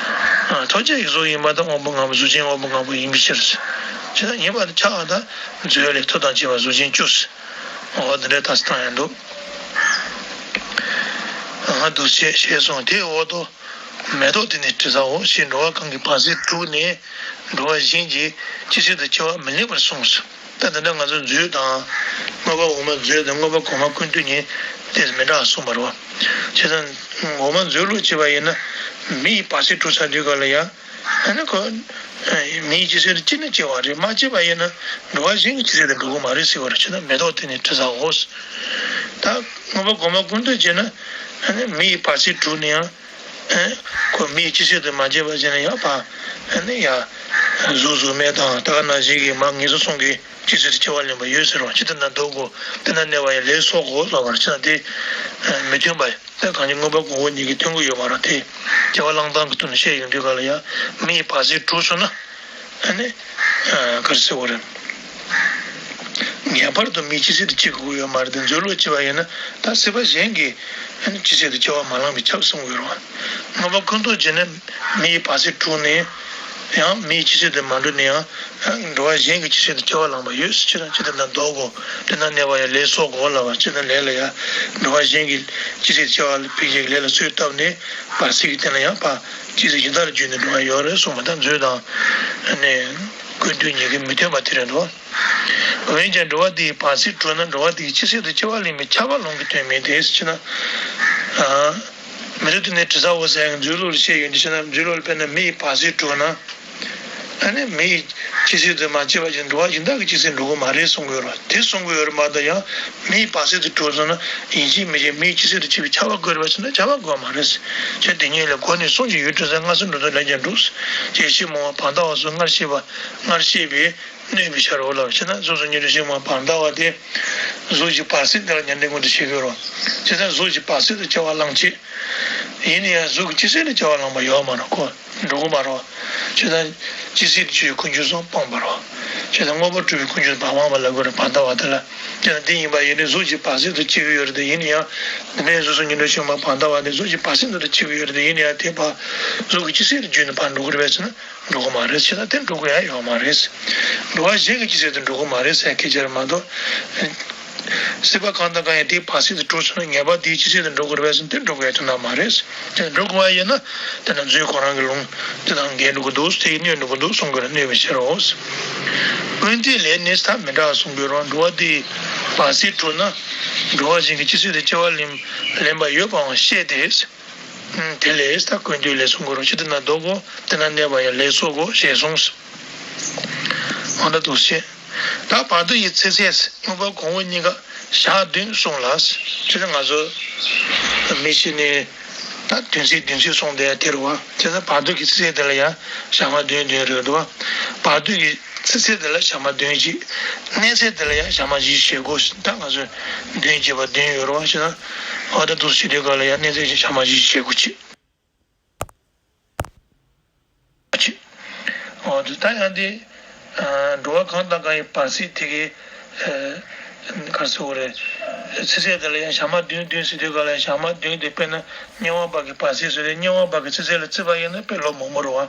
ཨ། ཐོབ་བྱེད་ཀྱི་གཟུགས་ཡིན་པ་དང་དབང་པོ་ལྔ་པོ་གཟུགས་ཅན་དབང་པོ་ལྔ་པོ་ཡིན་པའི་ཕྱིར། བྱས་ཙང་ངེས་པར་དུ་ཆགས་པ་དང་མཛོད་ལས་ཐོབ་དང་བཅས་པ་གཟུགས་ཅན་བཅུ། འོ་འདི་འདྲའི་རྟགས་སུ་བཏང་ཡང་འདུག་ཨ། འདུ་བྱེད་ཞེས་གསུངས། དེའི་འོག་ཏུ་མེ་ཏོག་དེ་ནི་དྲི་ཟ་འོ་ཞེས་འགྲོ་བ་གང་གི་བར་སྲིད་དྲུག་ནས་འགྲོ་བ་གཞན་གྱི་ཅི་སྲིད་དུ་སྐྱེ་བ་མི་ལེན་པར་གསུངས་སོ། ད་ད་ལྟ་ང་ཚོ་མཛོད་དང་། མངོན་པ་འོག་མ་མཛོད་དང་མངོན་པ་གོང་མ་ཀུན་བཏུས་གཉིས་ཏོག་ཙམ་མི་འདྲ་བ་གསུངས་པ་རེད་བ། བྱས་ཙང་འོག་མ་མཛོད་ལུགས་བྱས་པ་ཡིན་ན། མི་ཡི་བར་སྲིད་དྲུག་ཚར་དུས་སྐབས་ལ་ཡང་། ཨ་ནི་ཁོ། མི་ཡི་ཅི་སྲིད་དུ་སྐྱེས་ན་སྐྱེ་བ་རེད། མ་སྐྱེས་པ་ཡིན་ན་འགྲོ་བ་གཞན་གྱི་ཅི་སྲིད་དུ་འགྲོ་གི་མ་རེད་ཟེར་བ་རེད། བྱས་ཙང་མེ་ཏོག་དེ་ནི་དྲི་ཟ་འོ། ད་མངོན་པ་གོང་མ་ཀུན་བཏུས་བྱས་ན། ཨ་ནི་མི་ཡི་བར་སྲིད་དྲུག་ནི་ཡང་། ཁོ་མི་ཡི་ཅི་སྲིད་དུ་མ་སྐྱེས་པ་ཅིག་ན་ཡང་ཕ། ནི་ཡ། གཟུགས་གཟུགས་མེད་དང་ད་ག་ནང་བཞིན་གྱི་མ་ངེས་སོ་གསུམ་གྱི་ཅི་སྲིད་དུ་སྐྱེ་བ་ལེན་པ་ཡོད་ཟེར་བ་ཅི་ལྟར་ན་ལྡོག་གོ། དེ་ན་གནས་པ་ཡང་ལས་སོགས་གོ་ལབ་པར་ཅི་ན་དེ། མི་མཐུན་པ་ད་གང་ཅི་མངོན་པ་གོང་འོག་གཉིས་ཀྱི་མཐུན་གོ་ཡོད་མ་རེད་དེ། སྐྱེ་བ་བླངས་སྟངས་ཀྱི་ཐོག་ནས་བཤད་ཡོང་དུས་ག་ལ་ཡང་མི་ཡི་བར་སྲིད་དྲུག་སོང་ན། ཨ་ནི། ག་རེ་ཟེར་བ་རེད། ངེས་པར་དུ་མིའི་ཅི་སྲིད་དུ་སྐྱེ་དགོས་ཀྱི་ཡོད་མ་རེད་དེ་མཛོད་ལུགས་བྱས་པ་ཡིན་ན་ད་སྲིད་པ་གཞན་གྱི་ཨ་ནི་ཅི་སྲིད་དུ་སྐྱེ་བ་མ་བླངས་པས་ཁྱབ་གསུང་གི་ཡོད་རེད་བ། མངོན་པ་ཀུན་རྟོག་བྱས་ན་མི་ཡི་བར་སྲིད་དྲུག་ནས་ཡང་མིའི་ཅི་སྲིད་དུ་མ་འགྲོ་ནས་ཡང་འགྲོ་བ་གཞན་གྱི་ཅི་སྲིད་དུ་སྐྱེ་བ་བླངས་པ་ཡོད་ཟེར་ཅི་དང་ཅི་དང་ལྡོག་གོ། དེ་ན་གནས་པ་ཡང་ལས་སོགས་གོ་ལབ་པ་ཅི་དང་ལས་ལ་ཡང་འགྲོ་བ་གཞན་གྱི་ཅི་སྲིད་སྐྱེ་བ་ལ་ཕིག་ཅིག་ལས་ལ་ཚོད་བཏབ་ནས་བར་སྲིད་ཀྱི་སྟེང་ལ་ཡང་ཕ། ཅི་ཟེར་གཞན་དག་ལ་བརྗོད་ནས་འགྲོ་བ་ཡོད་རེད་གསུངས་པ་དང་མཛོད་དང་། ནས་ཀུན་བཏུས་གཉིས་ཀྱི་མི་མཐུན་པ་དེ་རེད་འདུག་འོན་ཀྱང་འགྲོ་བ་དེ་ཡི་བར་སྲིད་དྲུག་ན་འགྲོ་བ་དེ་ཡི་ཅི་སྲིད་དུ་སྐྱེ་བ་ལེན་པའི་ཁྱབ་པ་ལོངས་ཀྱི་དོན་མེད་དེ་ཟེར་ན། མི་རིགས་དེ་ནི་དྲི་ཟ་འོ་ཟེར་ཡང་མཛོད་ལུགས་ལ་བཤད་ཡོད་འདི་ཟེར་ན་མཛོད་ལུགས་ལ་དཔེར་ན་མི་ཡི་བར་སྲིད་དྲུག་ན། ཨ་ནི་མི་ཡི་ཅི་སྲིད་དུ་མ་སྐྱེས་པ་ཅིག་འགྲོ་བ་གཞན་དག་གི་ཅི་སྲིད་འགྲོ་གི་མ་རེད་གསུང་གི་ཡོད་རེད་བ། དེ་གསུང་གི་ཡོད་རེད་མ་གཏོགས་ཡང་མི་ཡི་བར་སྲིད་དུ་གྲུབ་སོང་ན་ཡིན་གཅིག་མིན་གཅིག་མི་ཡི་ཅི་སྲིད་དུ་སྐྱེ་བའི་ཁྱབ་པ་དགོས་རེད་པ་ཟེར་ན་ཁྱབ་པ་དགོས་མ་རེད། ཅེས་དེ་ཉིད་ལས་སྒོ་ནས་གསུངས་ཀྱི་ཡུལ་དྲི་ཟ་སྔར་སྲིད་འགྲོ་ཚུལ་ལས་ཀྱང་འགྲུབ། ཅེས་ཕྱི་མ་བར་དོ་བ་སོགས་སྔར་བཤད་པ་སྔར་བཤད་པས་གནོད་པའི་ཕྱིར་རོ་ལབ་ཕྱིར་ན་གཟུགས་སོགས་ཉིད་དུ་ཤེས་པ་བར་དོ་བ་དེ་གཟུགས་ཀྱི་བར་སྲིད་དེ་ལ་ཉམས་ལེན་ཀུན་ཏུ་བྱེད་དགོས་རོ། ཅེས་ན་གཟུགས་ཀྱི་བར་སྲིད་དུ་སྐྱེ་བ་བླང་ཆེད། ཡིན་ན་ཡང་གཟུགས་ཀྱི་ཅི་སྲིད་དུ་སྐྱེ་བ་བླངས་པ་ཡོད་མ་རེད་ཁོ། འགྲོ་གི་མ་རེད། བྱས་ཙང་ཅི་སྲིད་དུ་སྐྱེ་བའི་ཀུན་འབྱུང་གསུམ་སྤངས་པ་རེད། བྱས་ཙང་མངོན་པར་གྲུབ་པའི་ཀུན་འབྱུང་དུ་མ་སྤངས་པ་ལབ་དགོས་རེད་བར་དོ་བ་དེ་ལ། བྱས་ཙང་འདི་ཡིན་པ་ཡིན་ནའི་གཟུགས་ཀྱི་བར་སྲིད་དུ་སྐྱེ་གི་ཡོད་རེད་དེ་ཡིན་ན་ཡང་། འདི་ནས་གཟུགས་སོགས་ཉིད་དུ་ཤེས་པ་བར་དོ་བ་ནི་གཟུགས་ཀྱི་བར་སྲིད་དུ་སྐྱེ་གི་ཡོད་རེད་དེ་ཡིན་ན་ཡང་དེ་བར་གཟུགས་ཀྱི་ཅི་སྲིད་དུ་བརྒྱུད་ནས་ཕར་འགྲོ་གི་རེད་པས་ཟེར་ན་འགྲོ་གི་མ་རེད། བྱས་ཙང་དེ་འགྲོ་གི་ཡང་ཡོད་མ་རེད། འགྲོ་བ་གཞན་གྱི་ཅི་སྲིད་དུ་འགྲོ་གི་མ་རེད་ཟེར་སྐད་ཆ་རེད་མ་གཏོགས། སྲིད་པ་གང་དང་གང་ཡང་དེའི་བར་སྲིད་དུ་གྲུབ་སོང་ན་ངེས་པར་དེའི་ཅི་སྲིད་དུ་འགྲོ་དགོས་རེད་པས་ཟེར་ན་དེ་འགྲོ་དགོས་ཡ་དོན་དག་མ་རེད། དེ་འགྲོ་དགོས་པ་ཡིན་ན་དེ་ན་མཛོད་ཁོ་རང་གི་ལུང་དེ་དང་འགལ་འགྲོ་གི་འདུག་དེ་ཡིས་གནོད་འགྲོ་གི་འདུག་གསུང་གི་རེད། གནོད་པའི་ཕྱིར་རོ། ཀུན་བཏུས་ལས་ནི་ད་མི་འདྲ་བ་གསུང་གི་རོ། འགྲོ་བ་དེའི་བར་སྲིད་དྲུག་ན་འགྲོ་བ་གཞན་གྱི་ཅི་སྲིད་དུ་སྐྱེ་བ་ལེན་ལེན་པ་ཡོད་པའང་བཤད་དེ། དེ་ལས་ད་ཀུན་བཏུས་ལས་གསུང་གི་རོ། ཅི་དེ་ན་ལྡོག་གོ་དེ་ན་གནས་པ་ཡང་ལས་སོགས་གོ་ཞེས་གསུངས། འོ་ན་འདུག་སེ། ད་བར་དོ་ཡི་ཚིགས་བཅད་མངོན་པ་གོང་འོག་གཉིས་ཀ་ཞག་བདུན་གསུངས་ལ། ཅི་ན་ང་ཚོ་མི་ཤི་ནས་ད་བདུན་ཚིགས་བདུན་ཚིགས་གསུངས་དེ་དེ་རུ་བ། ཅི་ན་བར་དོ་གི་ཚིགས་བཅད་དེ་ལ་ཡང་ཞག་མ་བདུན་བདུན་རེད་འདུག་བ། བར་དོ་གི་ཚིགས་བཅད་དེ་ལ་ཞག་མ་བདུན་གཅིག་གནས་ཚད་དེ་ལ་ཡང་ཞག་མ་བཞི་བཞི་དགོས། ད་ང་ཚོ་བདུན་བརྒྱད་པ་བདུན་ཡོད་རུ་བ། ཅི་ན་འོ་ད་འདུག་སེ་དེ་ག་ལ་ཡང་གནས་ཚད་ཀྱི་ཞག་མ་བཞི་བཞི་དགོས་ཅི། ཅི། འོ་དེ་ད་ཡང་དེ། འགྲོ་བ་གང་དང་གང་ཡི་བར་སྲིད་དེ་གའི། ག་རེ་ཟེར་དགོས་རེད། ཚིགས་བཅད་དེ་ལ་ཡང་ཞག་མ་བདུན་བདུན་ཟེར་དུས་ག་ལ་ཡང་ཞག་མ་བདུན་དེ་དཔེར་ན་དམྱལ་བ་བ་གི་བར་སྲིད་ཟེར་རེད། དམྱལ་བ་བ་གི་ཚིགས་བཅད་ལ་བརྩིས་པ་ཡིན་ན་དཔེ་ལོ་མང་པོ་རེད་བ།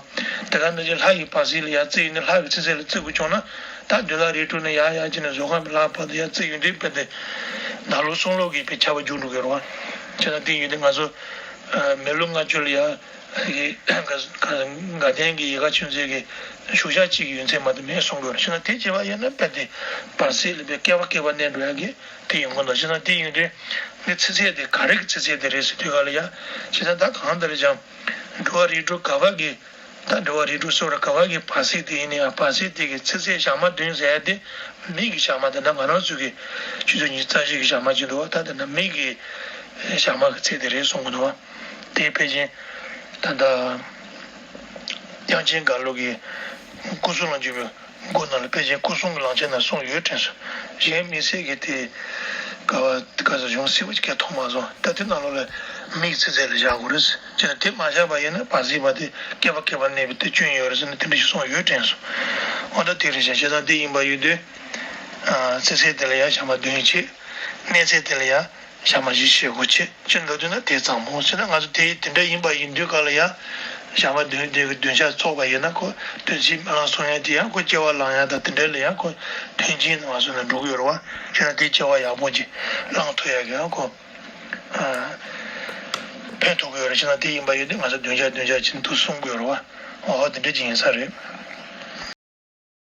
དེ་ག་ནང་བཞིན་ལྷ་ཡི་བར་སྲིད་ལ་ཡར་བརྩིས་ཡོང་དུས་ལྷ་གི་ཚིགས་བཅད་ལ་བརྩི་དགོས་བྱུང་ན། ད་འདོད་ལྷ་རིགས་དྲུག་ནས་ཡར་ཡར་བྱས་ནས་གཟུགས་ཁམས་ལྷ་བར་དུ་ཡར་བརྩིས་ཡོང་དུས་དཔེ་དེ་ནང་ལོགས་གསུང་ལུགས་ཀྱི་དཔེ་ཁྱབ་པ་འཇུག་འགྲོ་གི་རེད་བ། བྱས་ན་དེ་ཡིན་དུས་ང་ཚོ་མི་ལོ་ལྔ་བཅུ་ལ་ཡར། དགའ་ལྡན་གྱི་ཡལ་ག་ཆོས་མཛད་ཀྱི་བཞུགས་ཤག་གཅིག་གི་ཡོན་ཚད་མ་གཏོགས་མེད་གསུང་དགོས་རེད། བྱས་ན་དེ་བྱས་པ་ཡིན་ན་དཔེ་དེ་བར་སྲིད་ལ་དཔེ་བསྐལ་པ་བསྐལ་པ་གནས་འགྲོ་ཡག་གི་དེ་ཡོང་གི་འདུག། བྱས་ན་དེ་ཡིན་དུས་འདི་ཚིགས་བཅད་དེ་ག་རེ་གི་ཚིགས་བཅད་དེ་རེད་ཟེར་དུས་ག་ལ་ཡ། བྱས་ན་ད་གང་ལྟར་ཀྱང་འགྲོ་བ་རིགས་དྲུག་ག་བ་གི། ད་འགྲོ་བ་རིགས་དྲུག་སོགས་ར་ག་བ་གི་བར་སྲིད་དེ་ཡིན་ནའི་ཡང་བར་སྲིད་དེ་གི་ཚིགས་བཅད་ཞག་མ་བདུན་ཟེར་ཡ་དེ་མིག་གི་ཞག་མ་དེ་འདྲ་ང་རང་ཚོ་གི་ཆུ་ཚོད་ཉི་ཤུ་རྩ་བཞི་གི་ཞག་མ་ཅིག་འདུག་བ། ད་དེ་འདྲ་མིག་གི་ཞག་མ་གི་ཚད་དེ་རེད་གསུང་གི་འདུག་བ། དེ་ཕལ་ཆེར་ད་ལྟ་དབྱངས་ཅན་དགའ་ལོ་གི་སྐུ་གསུང་ལ་འཇུག་པའི་མགུར་ནང་ལ་ཕལ་ཆེར་སྐུ་གསུང་གི་ལམ་ཆེན་ནང་གསུངས་ཡོད་དྲན་སོང་། གཞན་དམིགས་བསལ་གྱི་དེ་ག་བ་ག་ས་གཞུང་སྲིད་པ་ཅིག་མཐོང་མ་སོང་། ད་དེ་ནང་ལོགས་ལ་མིག་ཚིགས་བཅད་ལ་བཞག་དགོས་རེད། ཅེས་དེ་མ་བཞག་པ་ཡིན་ན་བར་སྲིད་པ་དེ་བསྐལ་པ་བསྐལ་པར་གནས་པའི་དེ་སྐྱོན་ཡོད་རེད་ཟེར་ནས་དེ་འདྲ་ཞིག་གསུངས་ཡོད་དྲན་སོང་། འོ་ད་དེ་རེད་བཞག་བྱས་ཙང་དེ་ཡིན་པ་ཡིན་དུས། ཚིགས་བཅད་དེ་ལ་ཡང་ཞག་མ་བདུན་བྱས། གནས་ཚད་དེ་ལ་ཡང་ཞག་མ་བཞི་བྱེད་དགོས་བྱས་ཅི་འདྲ་འདུག་ན་དེ་གཙང་མ་ཟེར་ན་ང་ཚོ་དེ་དེ་འདྲ་ཡིན་པ་ཡིན་དུས་ག་ལ་ཡང་ཞག་མ་བདུན་དེ་གི་བདུན་ཞག་ཚོགས་པ་ཡིན་ན་ཁོ་དོན་ཚིག་སྨོན་ལམ་གསུང་ཡ་དེ་ཡང་ཁོ་སྐྱེ་བ་བླང་ཡ་དང་དེ་འདྲ་ལ་ཡང་ཁོ་དོན་ཆེན་ནང་སོང་ན་འགྲོ་གི་ཡོད་རེད་བ། བྱས་ན་དེ་སྐྱེ་བ་ཡག་པོ་ཅིག་བླང་ཐུབ་ཡ་གི་ཡང་ཁོ་ཕན་ཐོགས་ཀྱི་ཡོད་རེད། བྱས་ན་དེ་ཡིན་པ་ཡིན་དུས་ང་ཚོ་བདུན་ཞག་བདུན་ཞག་ཅིག་འདུག་གསུང་གི་ཡོད་རེད་བ། འོ་དེ་འདྲ་ཅིག་ཡིན་ས་རེད།